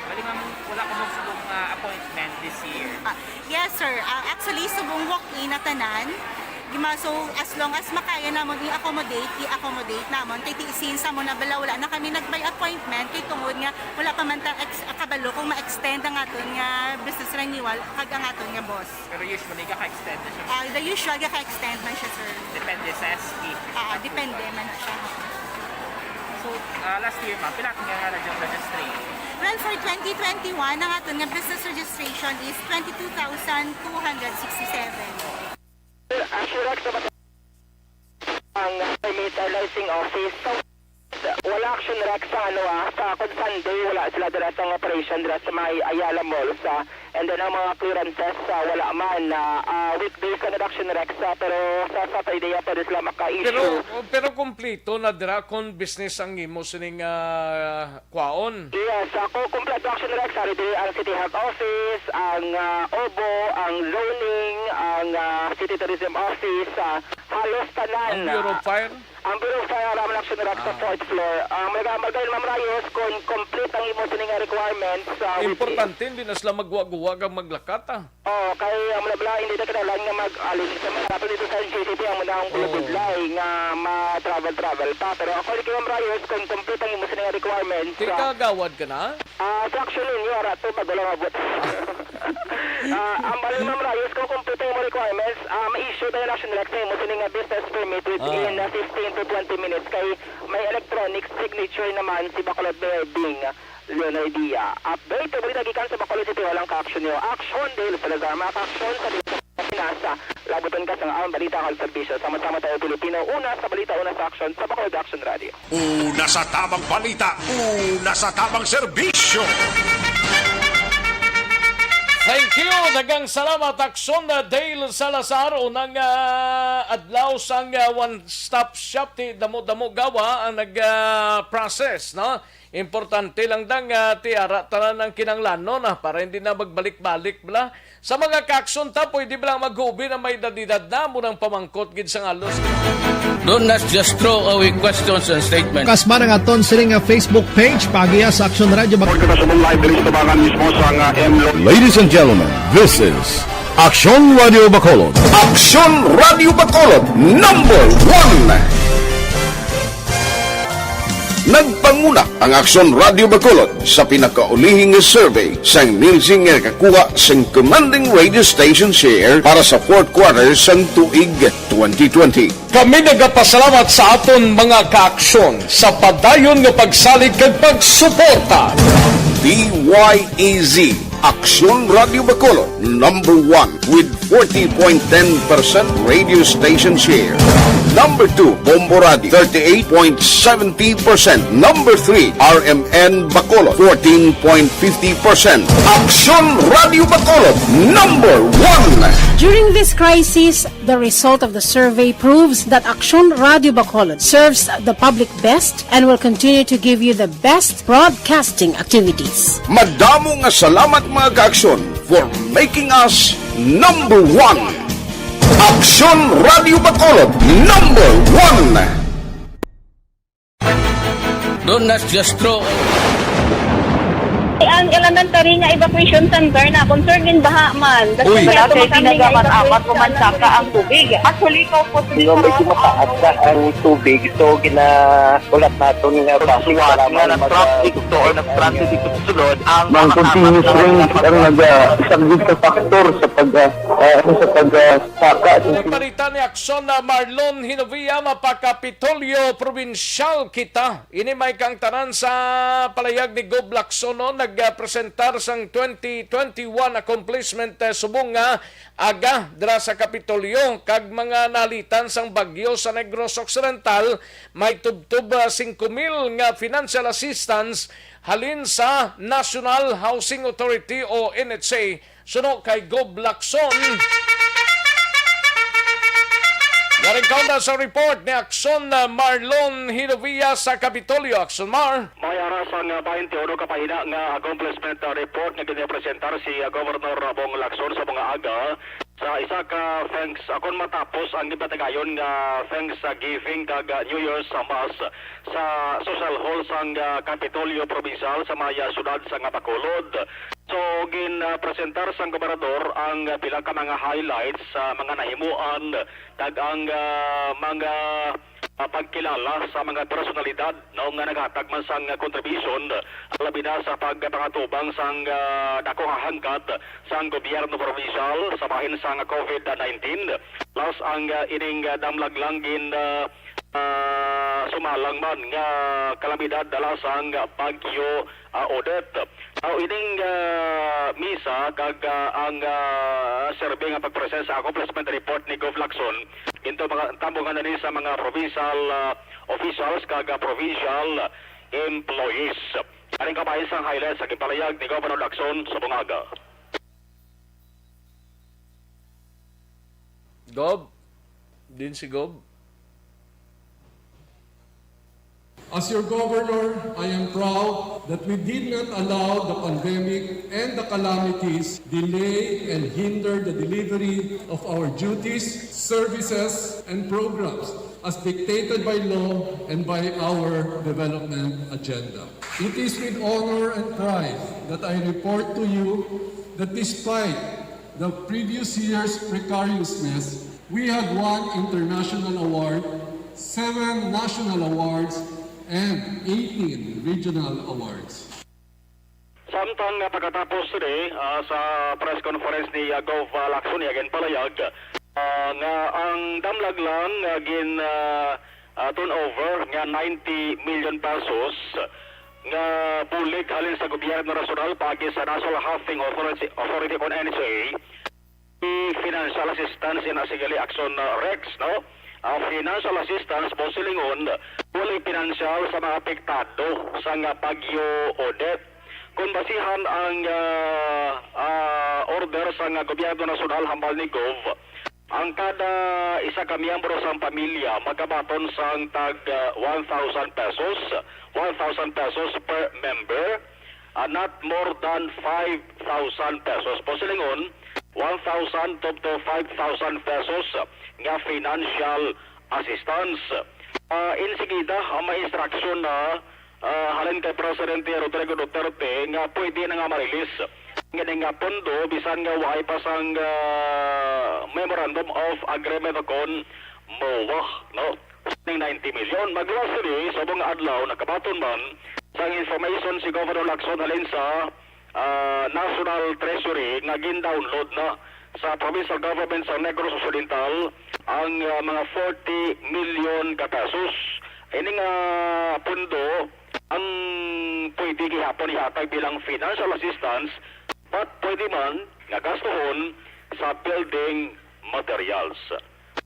Bali, ma'am, wala ka magsubong, ah, appointment this year? Ah, yes, sir. Ah, actually, subong walk-in na tanan. Gima-, so, as long as makaya namon i-accommodate, i-accommodate namon. Kay ti-, since amo na bala, wala na kami nag-by appointment, kay tungod nga wala pa man ta ex-, kabalo kung ma-extend ang aton nga business renewal kag ang aton nga boss. Pero usually, gaka-extend na siya. Ah, the usual, gaka-extend man siya, sir. Depende sa S P. Ah, depende man siya. So, ah, last year, ma'am, pila ka nga na-register? Well, for twenty twenty-one, ang aton nga business registration is twenty-two thousand two hundred sixty-seven. Action Rec sa ang permit, uh, licensing office. So, wala Action Rec sa ano, ah, sa kung Sunday, wala sila dira sa operation dira sa may Ayala Mall sa, and then ang mga clearances, ah, wala man, ah, ah, weekdays ang Action Rec sa, pero sa Saturday, ah, pwede sila maka-issue. Pero, pero kumplito na dira kung business ang imo sining, ah, kwaon. Yes, ako, kompleto Action Rec. Ari diri ang City Health Office, ang, ah, obo, ang zoning, ang, ah, City Tourism Office, ah, halos tanan. Ang Bureau of Fire? Ang Bureau of Fire, ang Action Rec sa Ah. fourth floor. Ang may gambar kayo, Ma'am Rayos, kung complete ang imo sining requirements, ah, with Importante, hindi na sila magwa-guwa kag maglakat, ah. Oh, kay ang mga bala, hindi na kinahanglan nga mag-, alin sa mga dapat dito sa N G C P, ang muna ang Oo. Bulabudlay nga ma-travel-travel pa. Pero according kay Ma'am Rayos, kung complete ang imo sining requirements, Ti ah, kagawad ka na? Ah, sa action ninyo, ara to, bago lang abot. Ah, ang balay, Ma'am Rayos, kung complete ang imo requirements, ah, ma-issue tayo ng action direct sa imo sining nga business permit within, Ah. ah, fifteen to twenty minutes. Kay may electronic signature naman si Bacolod Mayor Bing Leonardia. Update, balita gikan sa Bacolod City Hall ang ka-action niyo. Action, Dale Salazar, mga ka-action sa Pilipinas. Labuton ka sa ang balita kag serbisyo. Sama-sama tayo, Pilipino. Una sa balita, una sa action, sa Bacolod Action Radio. Una sa tamang balita, una sa tamang serbisyo. Thank you. Daghang salamat, Action, uh, Dale Salazar. Unang, uh, adlaw sang, uh, one-stop shop, ti damo-damo gawa ang nag, uh, process, no? Importante lang dang, ah, ti ara tanan ang kinahanglanon, ah, para hindi na magbalik-balik bala. Sa mga ka-action ta, pwede bala maghubi na may edad-edad na, amo nang pamangkot gid sang halos. Don't not just throw away questions and statements. Kas man ang aton sini nga Facebook page, paagiha sa Action Radio Bac- Report na sa live diri sa Tabangan mismo sa nga M Lo- Ladies and gentlemen, this is Action Radio Bacolod. Action Radio Bacolod, number one. Nagpanguna ang Aksyon Radio Bacolod sa pinakaulihing nga survey sang Nielsen nga nakakuha sang commanding radio station share para sa fourth quarter sang tuig twenty twenty. Kami nagapasalamat sa aton mga kaaksyon sa padayon nga pagsalig kag pagsuporta. D Y E Z, Aksyon Radio Bacolod, number one with forty point ten percent radio station share. Number two, Bombo Radio, thirty-eight point seventy percent. Number three, R M N Bacolod, fourteen point fifty percent. Aksyon Radio Bacolod, number one. During this crisis, the result of the survey proves that Aksyon Radio Bacolod serves the public best and will continue to give you the best broadcasting activities. Madamo nga salamat, mga kaaksyon, for making us number one. Aksyon Radio Bacolod, number one. Don't not just throw. Ang elementary nga evacuation center na concern din baha man. Uy. Wala kay tinaga man apat ko man saka ang tubig. Actually, ko po Medyo mataas na ang tubig, so ginahulat naton nga basi nga nag-traffic to or nag-transit dito sa sulod ang mga continuous rain ang nag-, ah, isang good factor sa pag, ah, ah, sa pag, ah, saka. Ang balita ni Aksyon na Marlon Hinovia, mapakapitolyo probinsyal kita. Ini may kaangtanan sa palayag ni Gob Lacson, no, nagpresentar sang twenty twenty-one accomplishment, eh, subong nga aga dira sa Kapitolyo kag mga nalitan sang bagyo sa Negros Occidental, may tubtob, ah, singko mil nga financial assistance halin sa National Housing Authority o N H A. Suno kay Gob Lacson. Yaring kaunda sa report ni Aksyon, ah, Marlon Hinovia sa Kapitolyo. Aksyon, Mar. May ara sang, ah, baynte uno ka pahina nga accomplishment, ah, report nga ginapresentar si, ah, Governor Bong Lacson sa mga aga sa isa ka thanks, ah, kon matapos ang gipatigayon nga Thanksgiving kag, ah, New Year's, ah, Mass sa Social Hall sang, ah, Kapitolyo Provincial sa may, ah, siyudad sang Bacolod. So, gin, ah, presentar sang gobernador ang, ah, pila ka mga highlights sa mga nahimuan, kag ang, ah, mga, ah, pagkilala sa mga personalidad, no, nga naghatag man sang contribution, labi na sa pagpangatubang sang, ah, dako nga hangkat sang gobyerno provincial sa bahin sang covid nineteen. Plus ang, ah, ining, ah, damlag lang gin, ah, ah, sumalang man nga kalamidad dala sang Bagyo, ah, Odette. Aw, ining, ah, misa kag, ah, ang, ah, serbi nga pagpresent sa accomplishment report ni Gov Lacson, ginto mga tambungan na ni sa mga provincial, ah, officials kag, ah, provincial employees. Kaning kabahin sang highlights sa ginpalayag ni Governor Lacson sa bungaga. Gov, din si Gov. As your governor, I am proud that we did not allow the pandemic and the calamities delay and hinder the delivery of our duties, services, and programs as dictated by law and by our development agenda. It is with honor and pride that I report to you that despite the previous year's precariousness, we had one international award, seven national awards, and eighteen regional awards. Samtang nga pagkatapos sini, ah, sa press conference ni, ah, Gov, ah, Lacson, iya ginpalayag, ah, nga ang damlag lang nga gin, ah, ah, turnover nga ninety million pesos nga bulig halin sa gobyerno nasyonal paagi sa National Housing Authority, Authority kon N H A, financial assistance ina si gali aksyon, uh, Rex, no? Ang financial assistance, Boss, silingon, walay pinansyal sa mga apektado sa nga Bagyo Odette. Kung basihan ang, uh, uh, order sa nga gobyerno nasyonal hambal ni Gov, ang kada isa ka miyembro sang pamilya magabaton sang tag, uh, one thousand pesos, one thousand pesos per member, uh, not more than five thousand pesos. Boss, silingon, one thousand to, to five thousand pesos nga financial assistance. Ah, insigida, ah, may instruction na, ah, halin kay Presidente Rodrigo Duterte nga pwede na nga ma-release ang ining nga pondo bisan nga waay pa sang, ah, Memorandum of Agreement kon MOA, no? Ning ninety million. Magluwas sini subong nga adlaw, nakabaton man sang information si Governor Lacson halin sa, ah, National Treasury nga gin-download na sa provincial government sa Negros Occidental ang, ah, mga forty million ka pesos. Ini nga pundo ang pwede gihapon ihatag bilang financial assistance, but pwede man nga gastuhon sa building materials.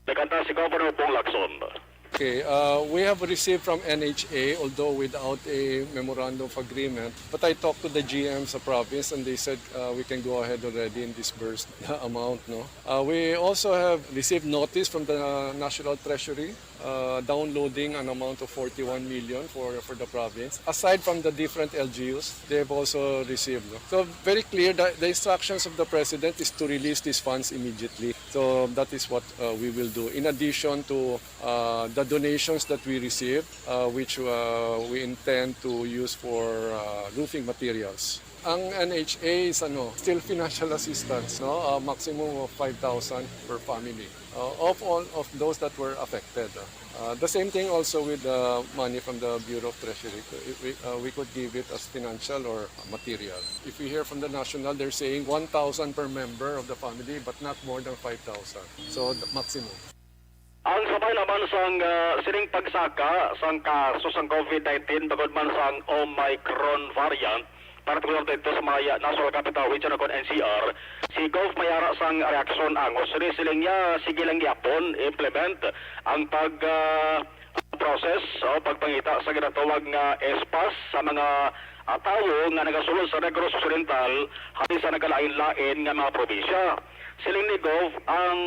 Nagkanta si Governor Bong Lacson. Okay, uh, we have received from N H A, although without a memorandum of agreement, but I talked to the G M sa province and they said, uh, we can go ahead already and disburse the amount, no? Uh, we also have received notice from the National Treasury, uh, downloading an amount of forty-one million for, for the province. Aside from the different L G Us, they have also received, no? So, very clear that the instructions of the President is to release these funds immediately. So, that is what, uh, we will do. In addition to, uh, the donations that we receive, uh, which, uh, we intend to use for, uh, roofing materials. Ang N H A is, ano, still financial assistance, no? Uh, maximum of five thousand per family, uh, of all of those that were affected, uh. Uh, the same thing also with the money from the Bureau of Treasury. We, we, uh, we could give it as financial or material. If we hear from the national, they're saying one thousand per member of the family, but not more than five thousand. So, the maximum. Ang sabay naman sang, ah, sining pagsaka sang kaso sang covid nineteen, bangod man sang Omicron variant, partikular didto sa may National Capital Region o kon N C R, si Gov may ara sang reaksyon, angos. Sini siling niya, sige lang gyapon implement ang pag, ah, process o pagpangita sa ginatawag nga S-PaSS sa mga, ah, tawo nga nagasulod sa Negros Occidental halin sa nagalain-lain nga mga probinsya. Siling ni Gov, ang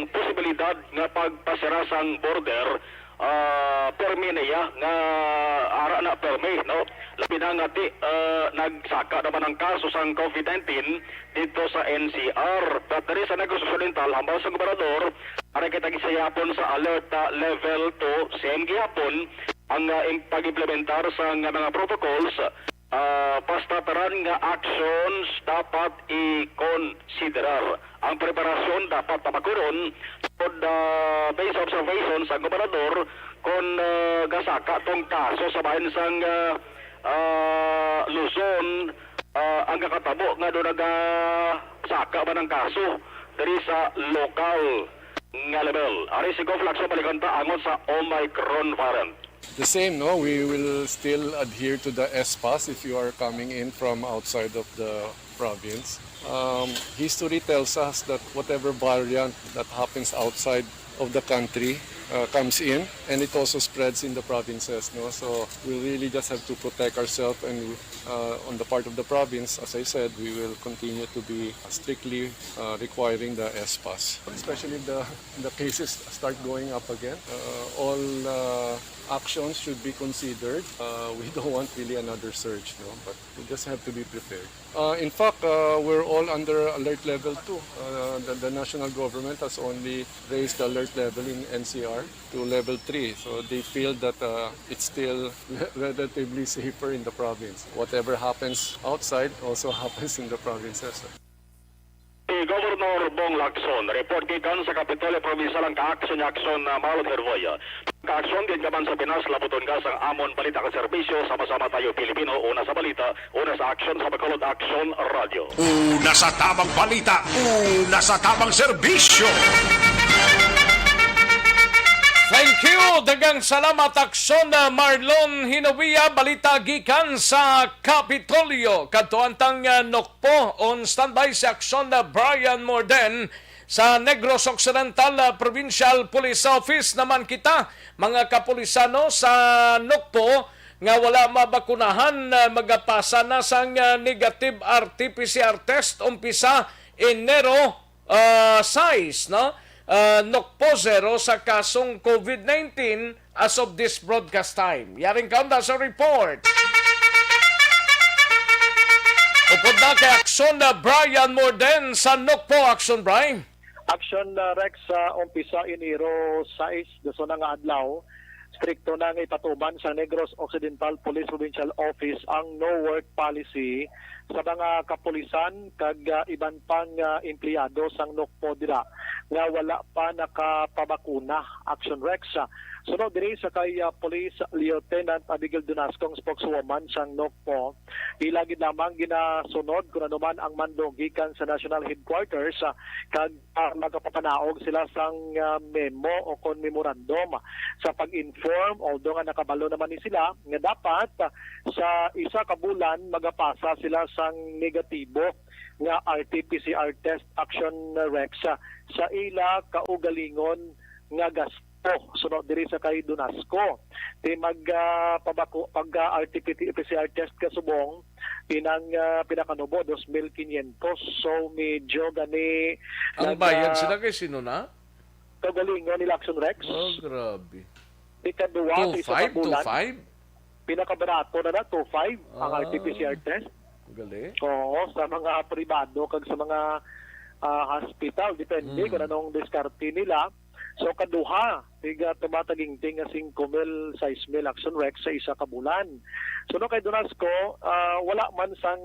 posibilidad nga pagpasira sang border, ah, permi na iya nga ara na permi, no? Labi na nga ti, ah, nagsaka naman ang kaso sang covid nineteen didto sa N C R. But diri sa Negros Occidental, hambal sa gobernador, ari kita gisayapon sa alert, ah, level two, same gihapon ang, ah, im-, pag-implementar sa nga mga protocols Ah, basta tanan nga actions dapat i-considerar. Ang preparasyon dapat pabakunon tungod, ah, based sa observation sa gobernador, kon, ah, gasaka tong kaso sa bahin sang, ah, ah, Luzon, ah, ang kakatabo nga doon nagasaka man ang kaso diri sa lokal nga level. Ari si Gof Lacson, balikan ta angot sa Omicron variant. The same, no? We will still adhere to the S pass if you are coming in from outside of the province. Um, history tells us that whatever variant that happens outside of the country uh, comes in, and it also spreads in the provinces, no? So we really just have to protect ourselves, and uh, on the part of the province, as I said, we will continue to be strictly uh, requiring the S pass, especially if the, the cases start going up again. Uh, all uh, actions should be considered. Uh, we don't want really another surge, no? But we just have to be prepared. Uh, in fact, uh, we're all under alert level two. Uh, the, the national government has only raised the alert level in N C R to level three. So they feel that uh, it's still relatively safer in the province. Whatever happens outside also happens in the provinces. Si Governor Bong Lacson, report gikan sa Kapitolyo Provincial. Ang kaaksyon niya, aksyon na Marlon Herboya. Kaaksyon din ka man sa Pinas, labuton ka sang amon balita ka serbisyo. Sama-sama tayo, Pilipino, una sa balita, una sa aksyon, sa Bacolod Aksyon Radio. Una sa tamang balita, una sa tamang serbisyo. Thank you. Daghang salamat, Aksyon, uh, Marlon Hinovia. Balita gikan sa Kapitolyo. Kadto ang tang, uh, Nokpo. On standby si Aksyon, uh, Brian Morden. Sa Negros Occidental, uh, Provincial Police Office naman kita, mga kapulisano sa Nokpo nga wala mabakunahan, uh, magapasa na sang, uh, negative R T P C R test umpisa Enero, ah, sais, no? Ah, Nokpo zero sa kasong COVID nineteen as of this broadcast time. Yaring kaunda sa report. Upod na kay Aksyon na Brian Morden sa Nokpo. Aksyon, Brian. Aksyon, uh, Rex, sa umpisa Enero sais, dason na nga adlaw, strikto na nga ipatuman sa Negros Occidental Police Provincial Office ang no work policy sa mga kapulisan kag, ah, iban pang, ah, empleyado sang Nokpo dira nga wala pa nakapabakuna. Aksyon, Rex. Sunod diri sa kay, ah, Police Lieutenant Abigail Dunasco, ang spokeswoman sang Nokpo, ila gid lamang ginasunod kun ano man ang mando gikan sa National Headquarters, ah, kag, ah, magapapanaog sila sang, ah, memo o kon memorandum sa pag-inform, although nga nakabalo naman ni sila nga dapat, ah, sa isa ka bulan magapasa sila sang negatibo nga R T P C R test, Aksyon, Rex, ah, sa ila kaugalingon nga gasto. Sunod diri sa kay Dunasco, ti mag, ah, pabako-, pag, ah, R T P C R test ka subong, inang, ah, pinakanubo, dos mil quinientos. So, medyo gani Ang nag, bayad ah, sila kay sino na? Kaugalingon nila, Aksyon, Rex. Oh, grabe. Ikaduha sa isa ka bulan. Two five, two five? Pinakabarato na na, two five ang Ah, R T P C R test. Gali. Oo, sa mga pribado kag sa mga, ah, hospital, depende Mm. kung anong diskarte nila. So, kaduha, tiga tumataginting nga singko mil, sais mil, Aksyon, Rex, sa isa ka bulan. So, no, kay Dunasco, ah, wala man sang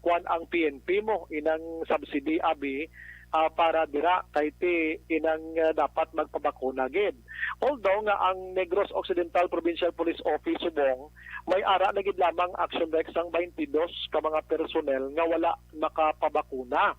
kwan ang P N P mo, inang subsidy, abi, ah, para dira kay ti inang, ah, dapat magpabakuna gid. Although nga ang Negros Occidental Provincial Police Office subong may ara na gid lamang, Aksyon, Rex, sang twenty-dos ka mga personnel nga wala makapabakuna.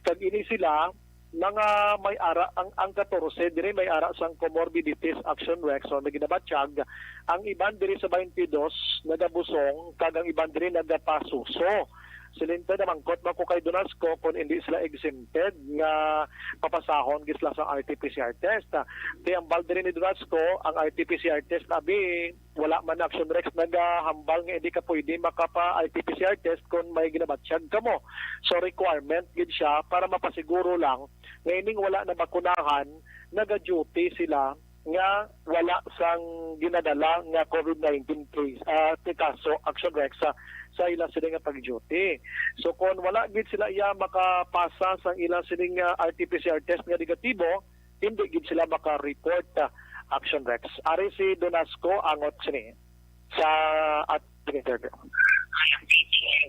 Kag ini sila mga may ara, ang, ang katorse diri may ara sang comorbidities, Aksyon, Rex, o may ginabatyag. Ang iban diri sa twenty-dos nagabusong kag ang iban diri nagapasuso. Silinte, namangkot man ko kay Dunasco kung hindi sila exempted nga papasahon gid sila sa R T P C R test. Ti ambal diri ni Dunasco, ang R T P C R test, abi, wala man, Aksyon, Rex, nagahambal nga hindi ka pwede makapa-R T P C R test kung may ginabatyag kamo. So, requirement gid siya para mapasiguro lang nga ining wala nabakunahan, naga-duty sila nga wala sang ginadala nga COVID nineteen case, ah, ti kaso, Aksyon, Rex, sa, sa ila sila nga pag-duty. So, kung wala gid sila iya makapasa sang ila sining, ah, R T P C R test nga negatibo, hindi gid sila maka-report, ah, Aksyon, Rex. Ari si Dunasco angot sini sa at interview.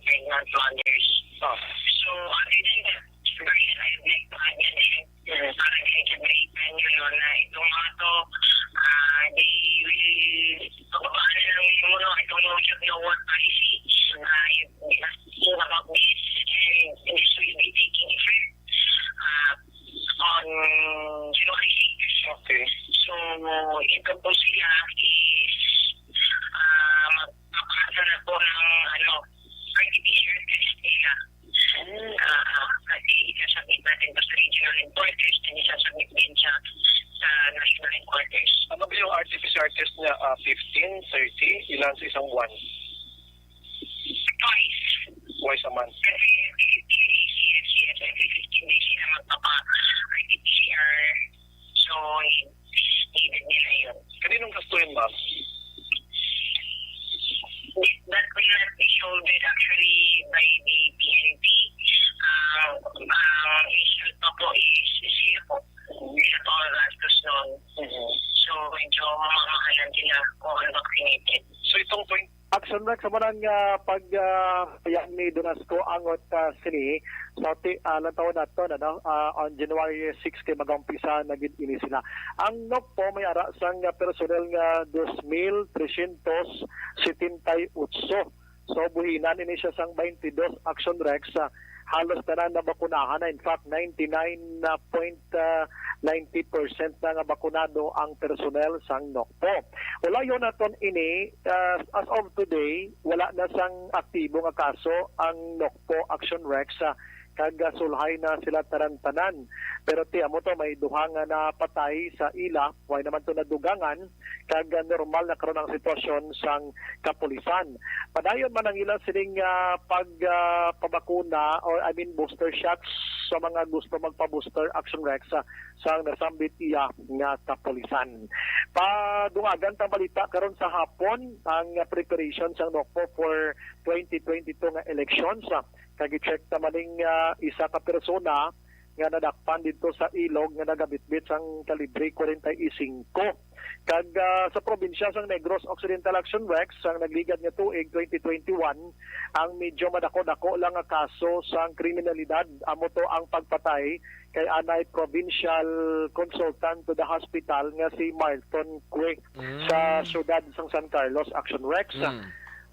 pregnant mothers. Oh. So, other than that, Brian, I would like to add yan eh, para din sa Britain, you know, na itong mga to, ah, they will, pababaan na lang nimo, no, itong no job, no work policy. Ah, you, you must think about this, and this will be taking effect, ah, on January six. Okay. So, ito po sila is, ah, magpapasa na po ng, ano, R T P C R test nila. Ah, kasi isasubmit natin to sa regional headquarters, then isasubmit din siya sa national headquarters. Ano ba yung R T P C R test niya? Ah, fifteen, thirty? Ilan sa isang buwan? Twice. Twice a month. Kasi every fifteen days, yes, yes, every fifteen days sila magpapa-R T P C R. So, needed nila yun. Kaninong gasto yun, ma'am? That will not be shouldered actually by the P N P. Ah, ang issue pa po is sila po. Sila po ang gastos nun. Mhm. So, medyo mamahalan sila kung unvaccinated. So, itong twenty Action Rex, sa manang ah, pag ah, yan ni Donasco angot ah, sini sa ti ah, lantawon naton, ano, ah, on January six kay mag-umpisa na gid ini sila. Ang NOCPO may ara sang ah, personnel nga dos mil tresyentos setenta y ocho. So, buhinan ini siya sang twenty-two, Action Rex, ah, halos tanan na bakunahan na. In fact, ninety-nine point ninety percent na nga bakunado ang personnel sang NOCPO. Ulayon naton ini, ah, as of today, wala na sang aktibo nga kaso ang NOCPO, Action Rex, ah, kag ah, sulhay na sila tanan-tanan. Pero ti amo to, may duha nga napatay sa ila, way naman to nadugangan, kag ah, normal na karon ang sitwasyon sang kapulisan. Padayon man ang ila sining ah, pag ah, pabakuna, or I mean booster shots sa mga gusto magpa-booster, Action Rex, ah, sang nasambit iya nga kapulisan. Padungagan tang balita karon sa hapon ang ah, preparation sang NOCPO for twenty twenty-two nga elections. Ah, kag i-check ta man ning ah, isa ka persona nga nadakpan didto sa ilog nga nagabitbit sang kalibre kwarenta y singko. Kag ah, sa probinsya sang Negros Occidental, Action Rex, sang nagligad nga tuig, twenty twenty-one, ang medyo madako-dako lang nga kaso sang kriminalidad, amo to ang pagpatay kay anay provincial consultant to the hospital nga si Marlton Cue sa Mm. siyudad sang San Carlos, Action Rex. Mm.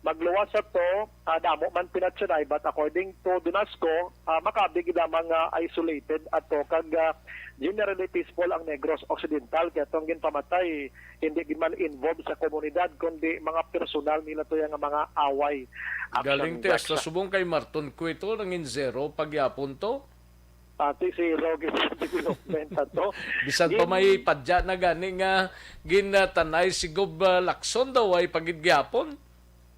Magluwas sa to, ah, damo man pinatyanay, but according to Donasco, ah, makabi gid lamang nga isolated ato kag, ah, generally peaceful ang Negros Occidental, kay atong ginpamatay, hindi gid man involved sa komunidad, kundi mga personal nila to yang mga away. Action Galing, Rex. Subong kay Marlton Cue to, nangin zero pagyapon to. Pati si Roger sa development ato. Bisan pa Gin- may padya na gani nga ginatanay si Gob, ah, Lacson daw ay pagid gyapon.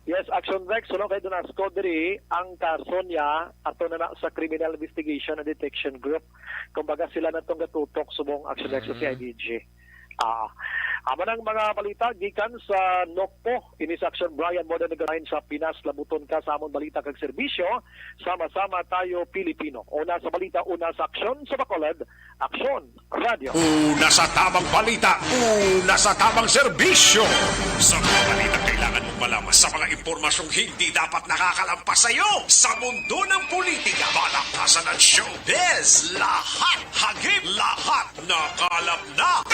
Yes, Action Rex, sulong kay Donasco diri, ang kaso niya ato na, na sa Criminal Investigation and Detection Group. Kumbaga sila na tong gatutok subong Action Rex sa Mm. C I D G. Ah, amo nang mga balita gikan sa NOCPO. Ini sa Action Brian, more than nag-, sa Pinas, labuton ka sa amon balita kag serbisyo. Sama-sama tayo, Pilipino. Una sa balita, una sa aksyon, sa Bacolod, Aksyon Radio. Una sa tamang balita, una sa tamang serbisyo. Sa mga balita kailangan mong malaman, sa mga impormasyong hindi dapat nakakalampas sa iyo. Sa mundo ng politika, balakasan at showbiz, lahat hagip, lahat nakalap na.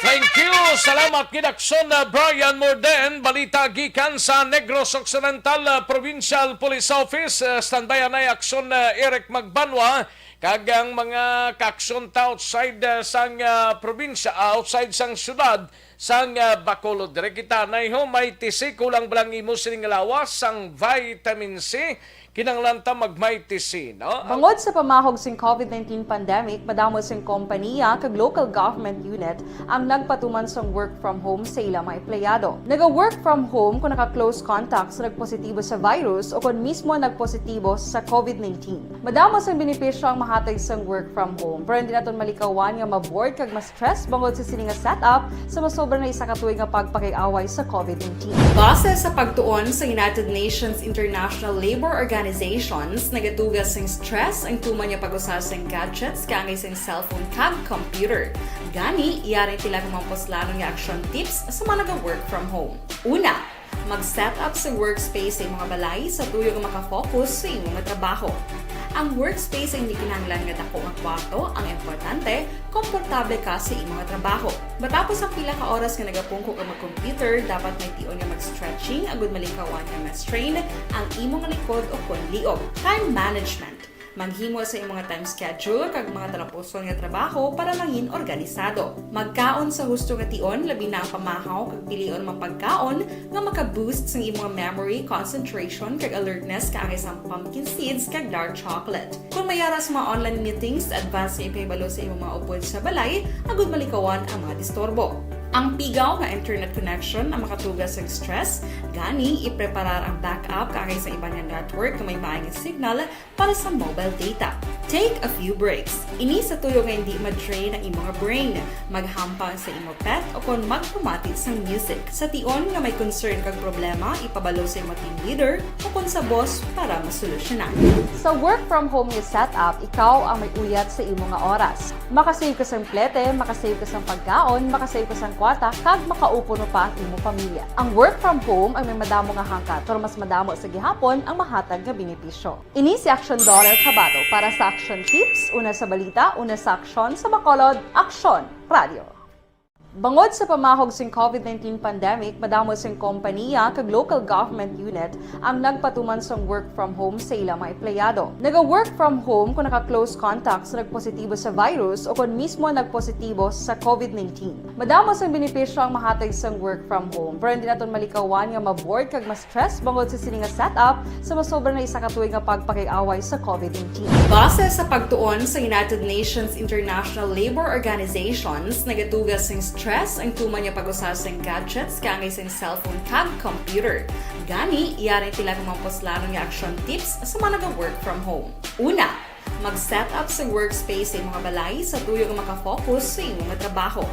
Thank you. Salamat gid, Aksyon, uh, Brian Morden. Balita gikan sa Negros Occidental, uh, Provincial Police Office. Uh, standby anay, Aksyon, uh, Eric Magbanwa. Kag ang mga kaaksyon ta outside, uh, sang, uh, probinsya, uh, outside sang syudad, sang, ah, Bacolod. Diri kita anay ho, Mighty C. Kulang ba lang imo sining lawas sang vitamin C? Kinahanglan ta mag Mighty C, no? Bangod sa pamahog sing covid nineteen pandemic, madamo sing kompaniya kag local government unit ang nagpatuman sang work from home sa ilang mga empleyado. Naga-work from home kung naka-close contact sa nagpositibo sa virus o kon mismo nagpositibo sa covid nineteen. Madamo sang benepisyo ang mahatag sang work from home, pero hindi naton malikawan nga ma-bored kag ma-stress bangod sa sini nga setup sa masobra na isa ka tuig nga pagpakig-away sa covid nineteen. Base sa pagtuon sa United Nations International Labour Organizations, nagaduga sing stress ang tuman nga pag-usa sang gadgets kaangay sang cellphone kag computer. Gani, yari tila ka mga puslanon nga action tips sa mga naga-work from home. Una, Mag-set up sa workspace sa imong balay sa tuyo nga makafocus sa imong trabaho. Ang workspace ay hindi kinahanglan nga dako nga kwarto, ang importante, komportable ka sa imong trabaho. Matapos ang pila ka oras nga nagapungko ka mag-computer, dapat may tion nga mag-stretching agud malikawan nga ma-strain ang imong likod o kon liog. Time management. Maghimo sa imong time schedule kag mga talapuson nga trabaho para mangin organisado. Magkaon sa husto nga tion, labi na ang pamahaw kag pilion mga pagkaon nga maka-boost sang imong memory, concentration kag alertness kaangay sang pumpkin seeds kag dark chocolate. Kung may ara sa mga online meetings, advance nga ipahibalo sa imong mga upod sa balay agud malikawan ang mga disturbo. Ang pigaw nga internet connection ang makatuga sa stress, gani ipreparar ang backup kaangay sa iban nga network nga may maayong signal para sa mobile data. Take a few breaks. Ini sa tuyo nga hindi ma-drain ang imong brain. Maghampang sa imong pet o kon magpamati sang music. Sa tion nga may concern kag problema, ipabalo sa imong team leader o kon sa boss para masolusyonan. Sa work from home nga setup, ikaw ang may uyat sa imo nga oras. Makasave ka sang plete, makasave ka sang pagkaon, makasave ka sang kwarta, kag makaupod pa ang imo pamilya. Ang work from home ang may madamo nga hangkat, pero mas madamo sa gihapon ang mahatag nga benepisyo. Ini si Action Dollar Kabato para sa Action Tips, una sa balita, una sa aksyon, sa Bacolod, Aksyon Radio. Bangod sa pamahog sing COVID nineteen pandemic, madamo sing kompanya kag local government unit ang nagpatuman sang work from home sa ilang mga empleyado. Naga-work from home kung naka-close contact sa nagpositibo sa virus o kon mismo nagpositibo sa COVID nineteen. Madamo sang benepisyo ang mahatag sang work from home, pero hindi naton malikawan nga ma-bored kag mas stress bangod sa sini nga setup sa masobra na isa ka tuig nga pagpakig-away sa COVID nineteen. Base sa pagtuon sa United Nations International Labour Organizations, nagatuga sing stress ang tuman nga pag-usa sing gadgets kaangay sing cellphone kag computer. Gani, yari ang pila ka mga puslanon nga action tips sa mga naga-work from home. Una, mag-set up sa workspace sa imong balay sa tuyo nga makafocus sa imong trabaho.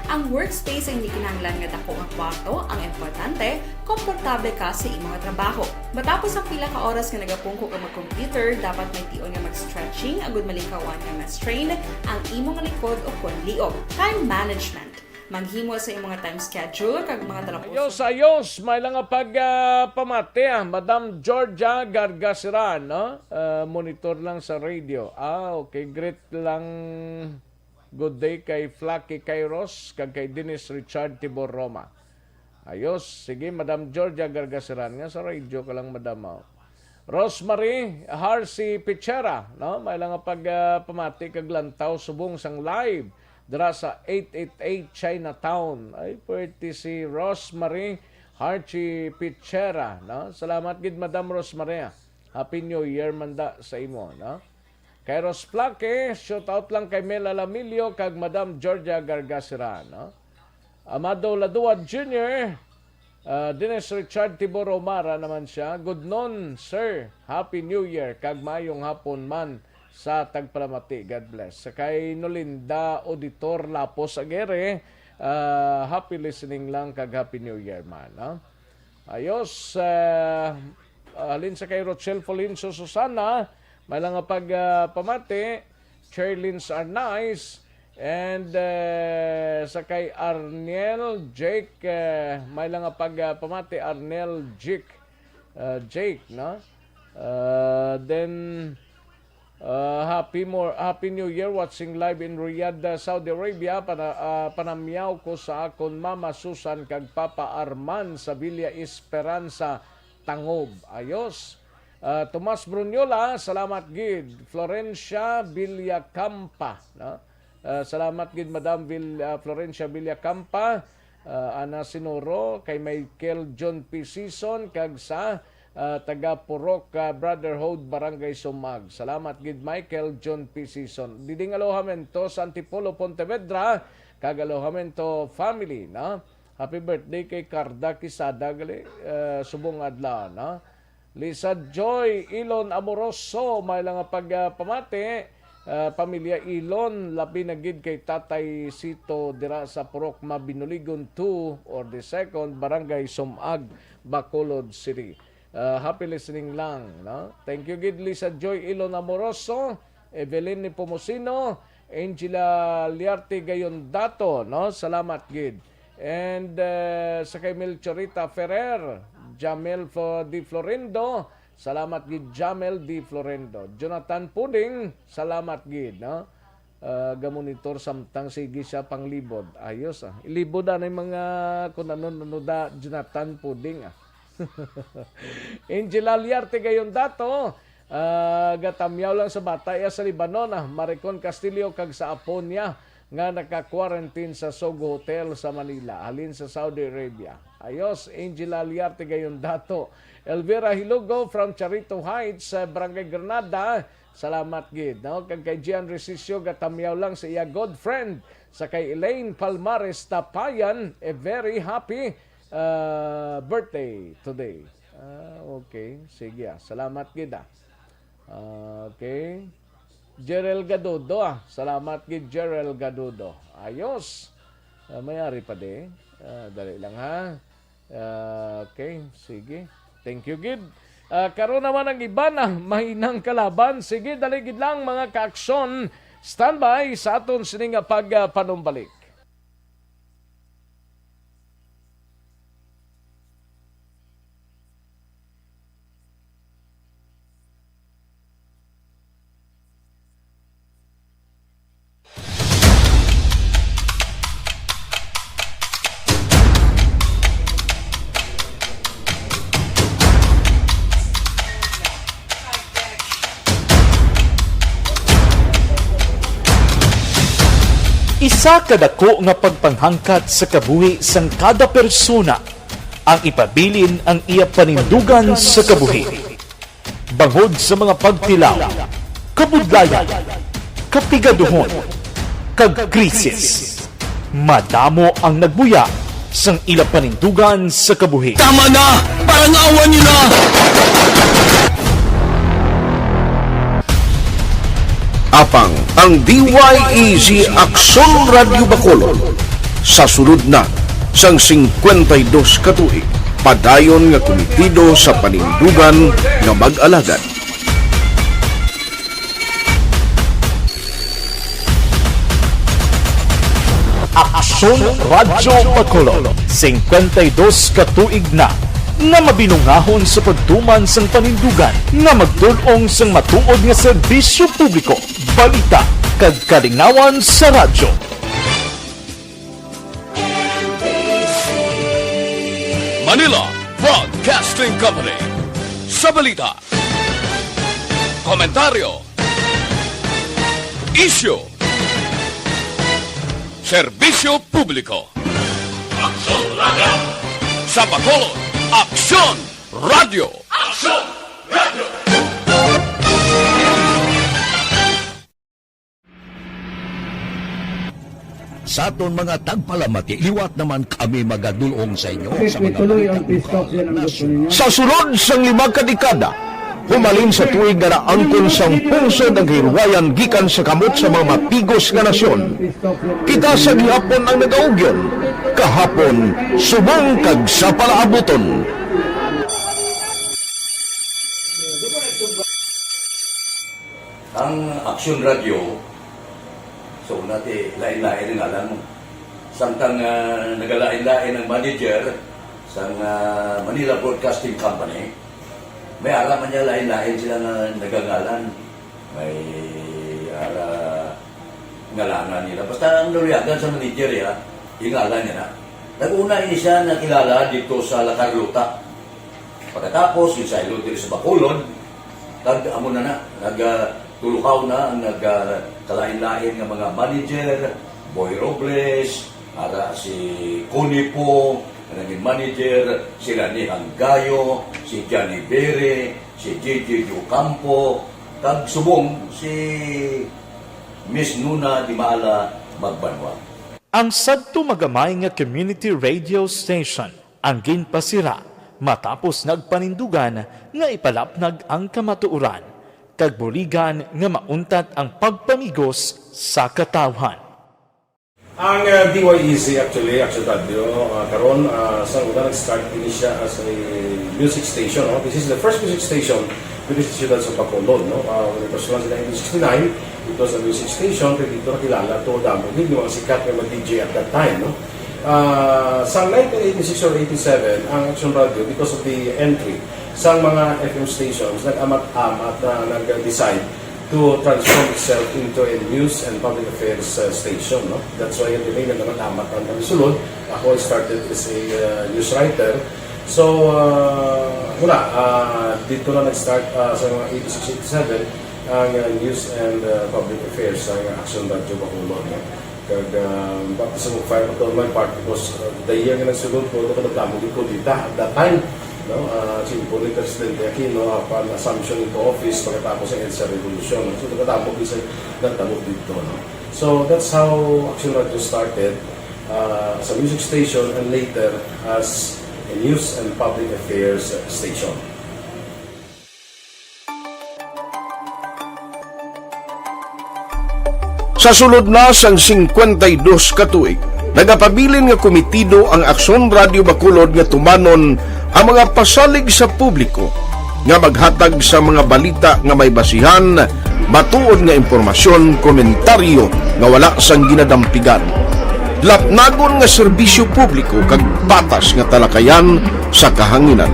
Ang workspace ay hindi kinahanglan nga dako nga kwarto, ang importante, komportable ka sa imong trabaho. Matapos ang pila ka oras nga nagapungko ka mag-computer, dapat may tion nga mag-stretching agud malikawan nga ma-strain ang imong likod o kon liog. Time management. Maghimo sa imong time schedule kag mga talapos. Ayos, ayos. May lang nga pag, ah, pamati, ah. Madam Georgia Gargasiran, no? Ah, monitor lang sa radio. Ah, okay. Greet lang. Good day kay Flaky Kairos kag kay Dennis Richard Tibor Roma. Ayos. Sige, Madam Georgia Gargasiran. Nga sa radio ka lang, Madam, oh. Rosemary Harsi Pichera, no? May lang nga pag, ah, pamati kag lantaw subong sang live dira sa eight eight eight Chinatown. Ay, pwerte si Rosemary Harsi Pichera, no? Salamat gid, Madam Rosemary. Happy New Year man da sa imo, no? Kay Ros Plaque, shout out lang kay Mel Alamilio kag Madam Georgia Gargasira, no? Amado Ladua Junior, ah, Dennis Richard Tibor Omara naman siya. Good noon, sir. Happy New Year kag maayong hapon man sa tagpalamati. God bless. Sa kay Nolinda Auditor Lapos Aguirre, ah, happy listening lang kag Happy New Year man, no? Ayos, ah, halin sa kay Rochelle Polinso Susana, may lang nga pag, ah, pamati, Cherlins are nice, and, ah, sa kay Arnel Jake, ah, may lang nga pag, ah, pamati, Arnel Jake, ah, Jake, no? Ah, then, Uh, happy more, Happy New Year, watching live in Riyadh, uh, Saudi Arabia. Pana-, uh, panamyaw ko sa akon Mama Susan kag Papa Arman sa Villa Esperanza, Tangob. Ayos. Uh, Tomas Brunyola, salamat gid. Florencia Villacampa, no? Uh, salamat gid, Madam Vil-, uh, Florencia Villacampa. Ah, Ana Sinuro, kay Michael John P. Sison, kag sa, ah, taga Purok, ah, Brotherhood, Barangay Sumag. Salamat gid, Michael John P. Sison. Diding alojamento sa Antipolo, Pontevedra, kag alojamento family, no? Happy birthday kay Carda Quisada, gali, ah, subong adlaw, no? Lisa Joy Ilon Amoroso, may lang nga pag, ah, pamati. Ah, pamilya Ilon, labi na gid kay Tatay Sito dira sa Purok Mabinuligon two or the second, Barangay Sumag, Bacolod City. Ah, happy listening lang, no? Thank you gid, Lisa Joy Ilon Amoroso, Evelyn Nepomuceno, Angela Liarte Gayon Dato, no? Salamat gid. And, eh, sa kay Melchorita Ferrer, Jamel Flo-, Di Florendo, salamat gid, Jamel Di Florendo. Jonathan Puding, salamat gid, no? Ah, gamonitor samtang sige siya panglibod. Ayos, ah. Ilibod na yung mga kung ano-ano da, Jonathan Puding, ah. Angela Liarte gayon dato, ah, gatamyaw lang sa bata iya sa Lebanon, ah. Maricon Castillo kag sa apo niya nga naka-quarantine sa Sogo Hotel sa Manila, halin sa Saudi Arabia. Ayos, Angela Liarte gayon dato. Elvira Hilugo from Charito Heights, sa Barangay Granada, salamat gid, no? Kag kay Gian Resisio, gatamyaw lang sa iya good friend, sa kay Elaine Palmares Tapayan, a very happy, uh, birthday today. Ah, okay. Sige, ah. Salamat gid, ah. Ah, okay. Jerel Gadudo, ah. Salamat gid, Jerel Gadudo. Ayos. Ah, may ari pa di. Ah, dali lang, ha. Ah, okay, sige. Thank you gid. Ah, karon naman ang iban, ah, mahinang kalaban. Sige, dali gid lang, mga kaaksyon. Standby sa aton sini nga pag, ah, panumbalik. Isa ka dako nga pagpanghangkat sa kabuhi sang kada persona ang ipabilin ang iya panindugan sa kabuhi. Bangod sa mga pagtilaw, kabudlayan, kapigaduhon, kag krisis, madamo ang nagbuya sang ila panindugan sa kabuhi. Tama na! Parang awa niyo na! Apang ang D Y E Z Aksyon Radyo Bacolod sa sulod na sang singkwenta y dos ka tuig, padayon nga kumitido sa panindugan nga mag-alagad. Aksyon Radyo Bacolod, singkwenta y dos ka tuig na nga mabinungahon sa pagtuman sang panindugan nga magtul-ong sang matuod nga serbisyo publiko, balita, kag kalingawan sa radyo. Manila Broadcasting Company. Sa balita, komentaryo, isyu, serbisyo publiko. Aksyon Radyo. Sa Bacolod, Aksyon Radyo. Aksyon Radyo. Sa aton mga tagpalamati, liwat naman kami magadul-ong sa inyo sa mga balita lokal. Sa sulod sang lima ka dekada, humalin sa tuig nga naangkon sang pungsod ang kahilwayan gikan sa kamot sa mga matigos nga nasyon, kita sa gihapon ang nagaugyon, kahapon, subong kag sa palaabuton. Ang Aksyon Radyo, sa una, ti, lain-lain ang ngalan mo. Samtang, ah, nagalain-lain ang manager sang, ah, Manila Broadcasting Company, may ara man niya lain-lain sila nga nagangalan. May ara ngalanan nila. Basta ang naluyagan sa manager, ya, yung ngalan niya na. Nag-una ini siya nakilala dito sa La Carlota. Pagkatapos, yung sa Ilog diri sa Bacolod, kag amo na na, nag, ah, tulukaw na ang nag, ah, kalain-lain nga mga manager, Boy Robles, ara si Connie Po, nga naging manager, sila ni Hanggayo, si Johnny Bere, si J J Ocampo, kag subong si Miss Nuna Dimala Magbanwa. Ang sadto magamay nga community radio station ang ginpasira matapos nagpanindugan nga ipalapnag ang kamatuoran kag buligan nga mauntat ang pagpamigos sa katawhan. Ang, ah, D Y E Z actually, Action Radio, ah, karon, ah, sa una nag-start ini siya as a music station, no? This is the first music station diri sa siyudad sa Bacolod, no? Ah, when it was launched in nineteen sixty-nine, it was a music station, kay dito nakilala to, damo gid yung mga sikat nga mag-D J at that time, no? Ah, sa nineteen eighty-six or eighty-seven, ang Action Radio, because of the entry sa mga F M stations, nag-amat-amat na nag-decide to transform itself into a news and public affairs, uh, station, no? That's why the name nag-amat-amat ang nagsulod. Ako, I started as a, uh, news writer. So, uh, wala, uh, dito na nag-start, uh, sa mga eighty-six, eighty-seven, ang, uh, news and, uh, public affairs, ang Action Radio Bacolod, no? Kag, ah, baptism of fire pa to my part because, ah, the year nga nagsulod ko, nagkadamo gid ko dita at that time, no? Ah, simple ni Presidente Aquino, ah, pan assumption into office pagkatapos sa EDSA Revolution. So, nagkadamo gid sa nagtabo dito, no? So, that's how Action Radio started, ah, as a music station and later as a news and public affairs station. Sa sulod na sang singkwenta y dos ka tuig, nagapabilin nga komitido ang Aksyon Radio Bacolod nga tumanon ang mga pasalig sa publiko nga maghatag sa mga balita nga may basihan, matuod nga impormasyon, komentaryo nga wala sang ginadampigan, lapnagon nga serbisyo publiko kag patas nga talakayan sa kahanginan.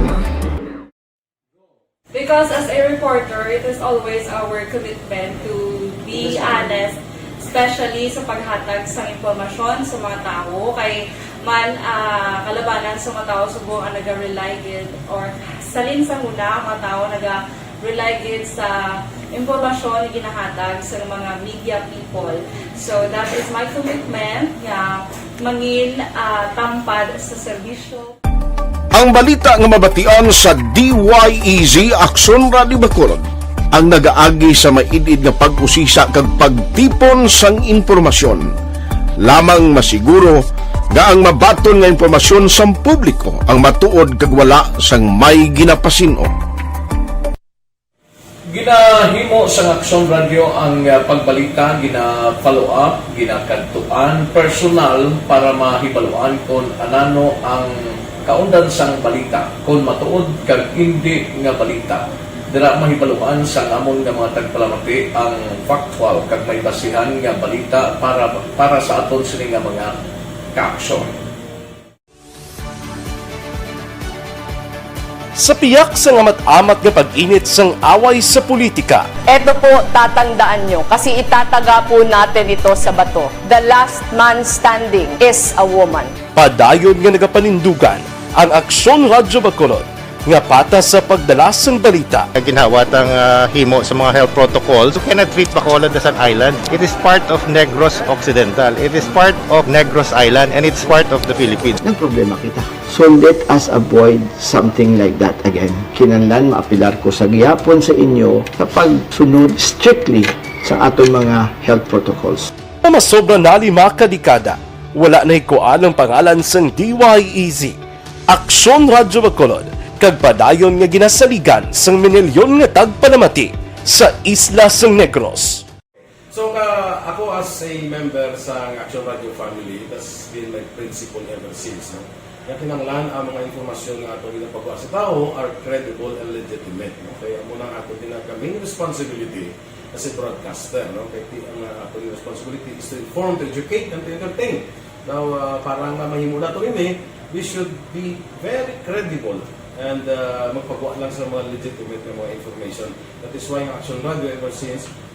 Because as a reporter, it is always our commitment to be honest, especially sa paghatag sang impormasyon sa mga tawo. Kay man, ah, kalabanan sa mga tawo subong ang naga-rely gid, or salin sa huna ang mga tawo naga-rely gid sa impormasyon nga ginahatag sa mga media people. So that is my commitment nga mangin, ah, tampad sa serbisyo. Ang balita nga mabatian sa D Y E Z Aksyon Radio Bacolod ang nagaagi sa maid-id nga pag-usisa kag pagtipon sang impormasyon. Lamang masiguro nga ang mabaton nga impormasyon sang publiko ang matuod kag wala sang may ginapasin-o. Ginahimo sang Aksyon Radio ang, ah, pagbalita, gina-follow up, ginakadtuan personal para mahibaluan kon anano ang kaundan sang balita, kon matuod kag indi nga balita. Dira mahibaluan sang amon nga mga tagpalamati ang factual kag may basihan nga balita para para sa aton sini nga mga kaaksyon. Sa piyak sang amat-amat nga pag-init sang away sa politika, Eto po, tatandaan nyo, kasi itataga po natin ito sa bato. The last man standing is a woman. Padayon nga nagapanindugan ang Aksyon Radyo Bacolod nga patas sa pagdala sang balita. Ginhawat ang, ah, himo sa mga health protocols. You cannot treat Bacolod as an island. It is part of Negros Occidental. It is part of Negros Island and it's part of the Philippines. Nagproblema kita. So let us avoid something like that again. Kinahanglan maapilar ko sa gihapon sa inyo sa pagsunod strictly sa aton mga health protocols. Nga masobra na lima ka dekada, wala nahikuan ang pangalan sang D Y E Z, Aksyon Radyo Bacolod, kag padayon nga ginasaligan sang minilyon nga tagpalamati sa isla sang Negros. So, ka, ako as a member sa Action Radio family, that's been my principle ever since, no? Nga kinahanglan ang mga impormasyon nga ato ginapagwa sa tawo are credible and legitimate, no? Kaya amo nang ato ginaka main responsibility as a broadcaster, no? Kaya ti-, ang, uh, ato responsibility is to inform, to educate, and to entertain. Now, uh, para nga mahimo nato ini, we should be very credible and, uh, magpagwa lang sa mga legitimate nga mga information. That is why ang Action Radio ever since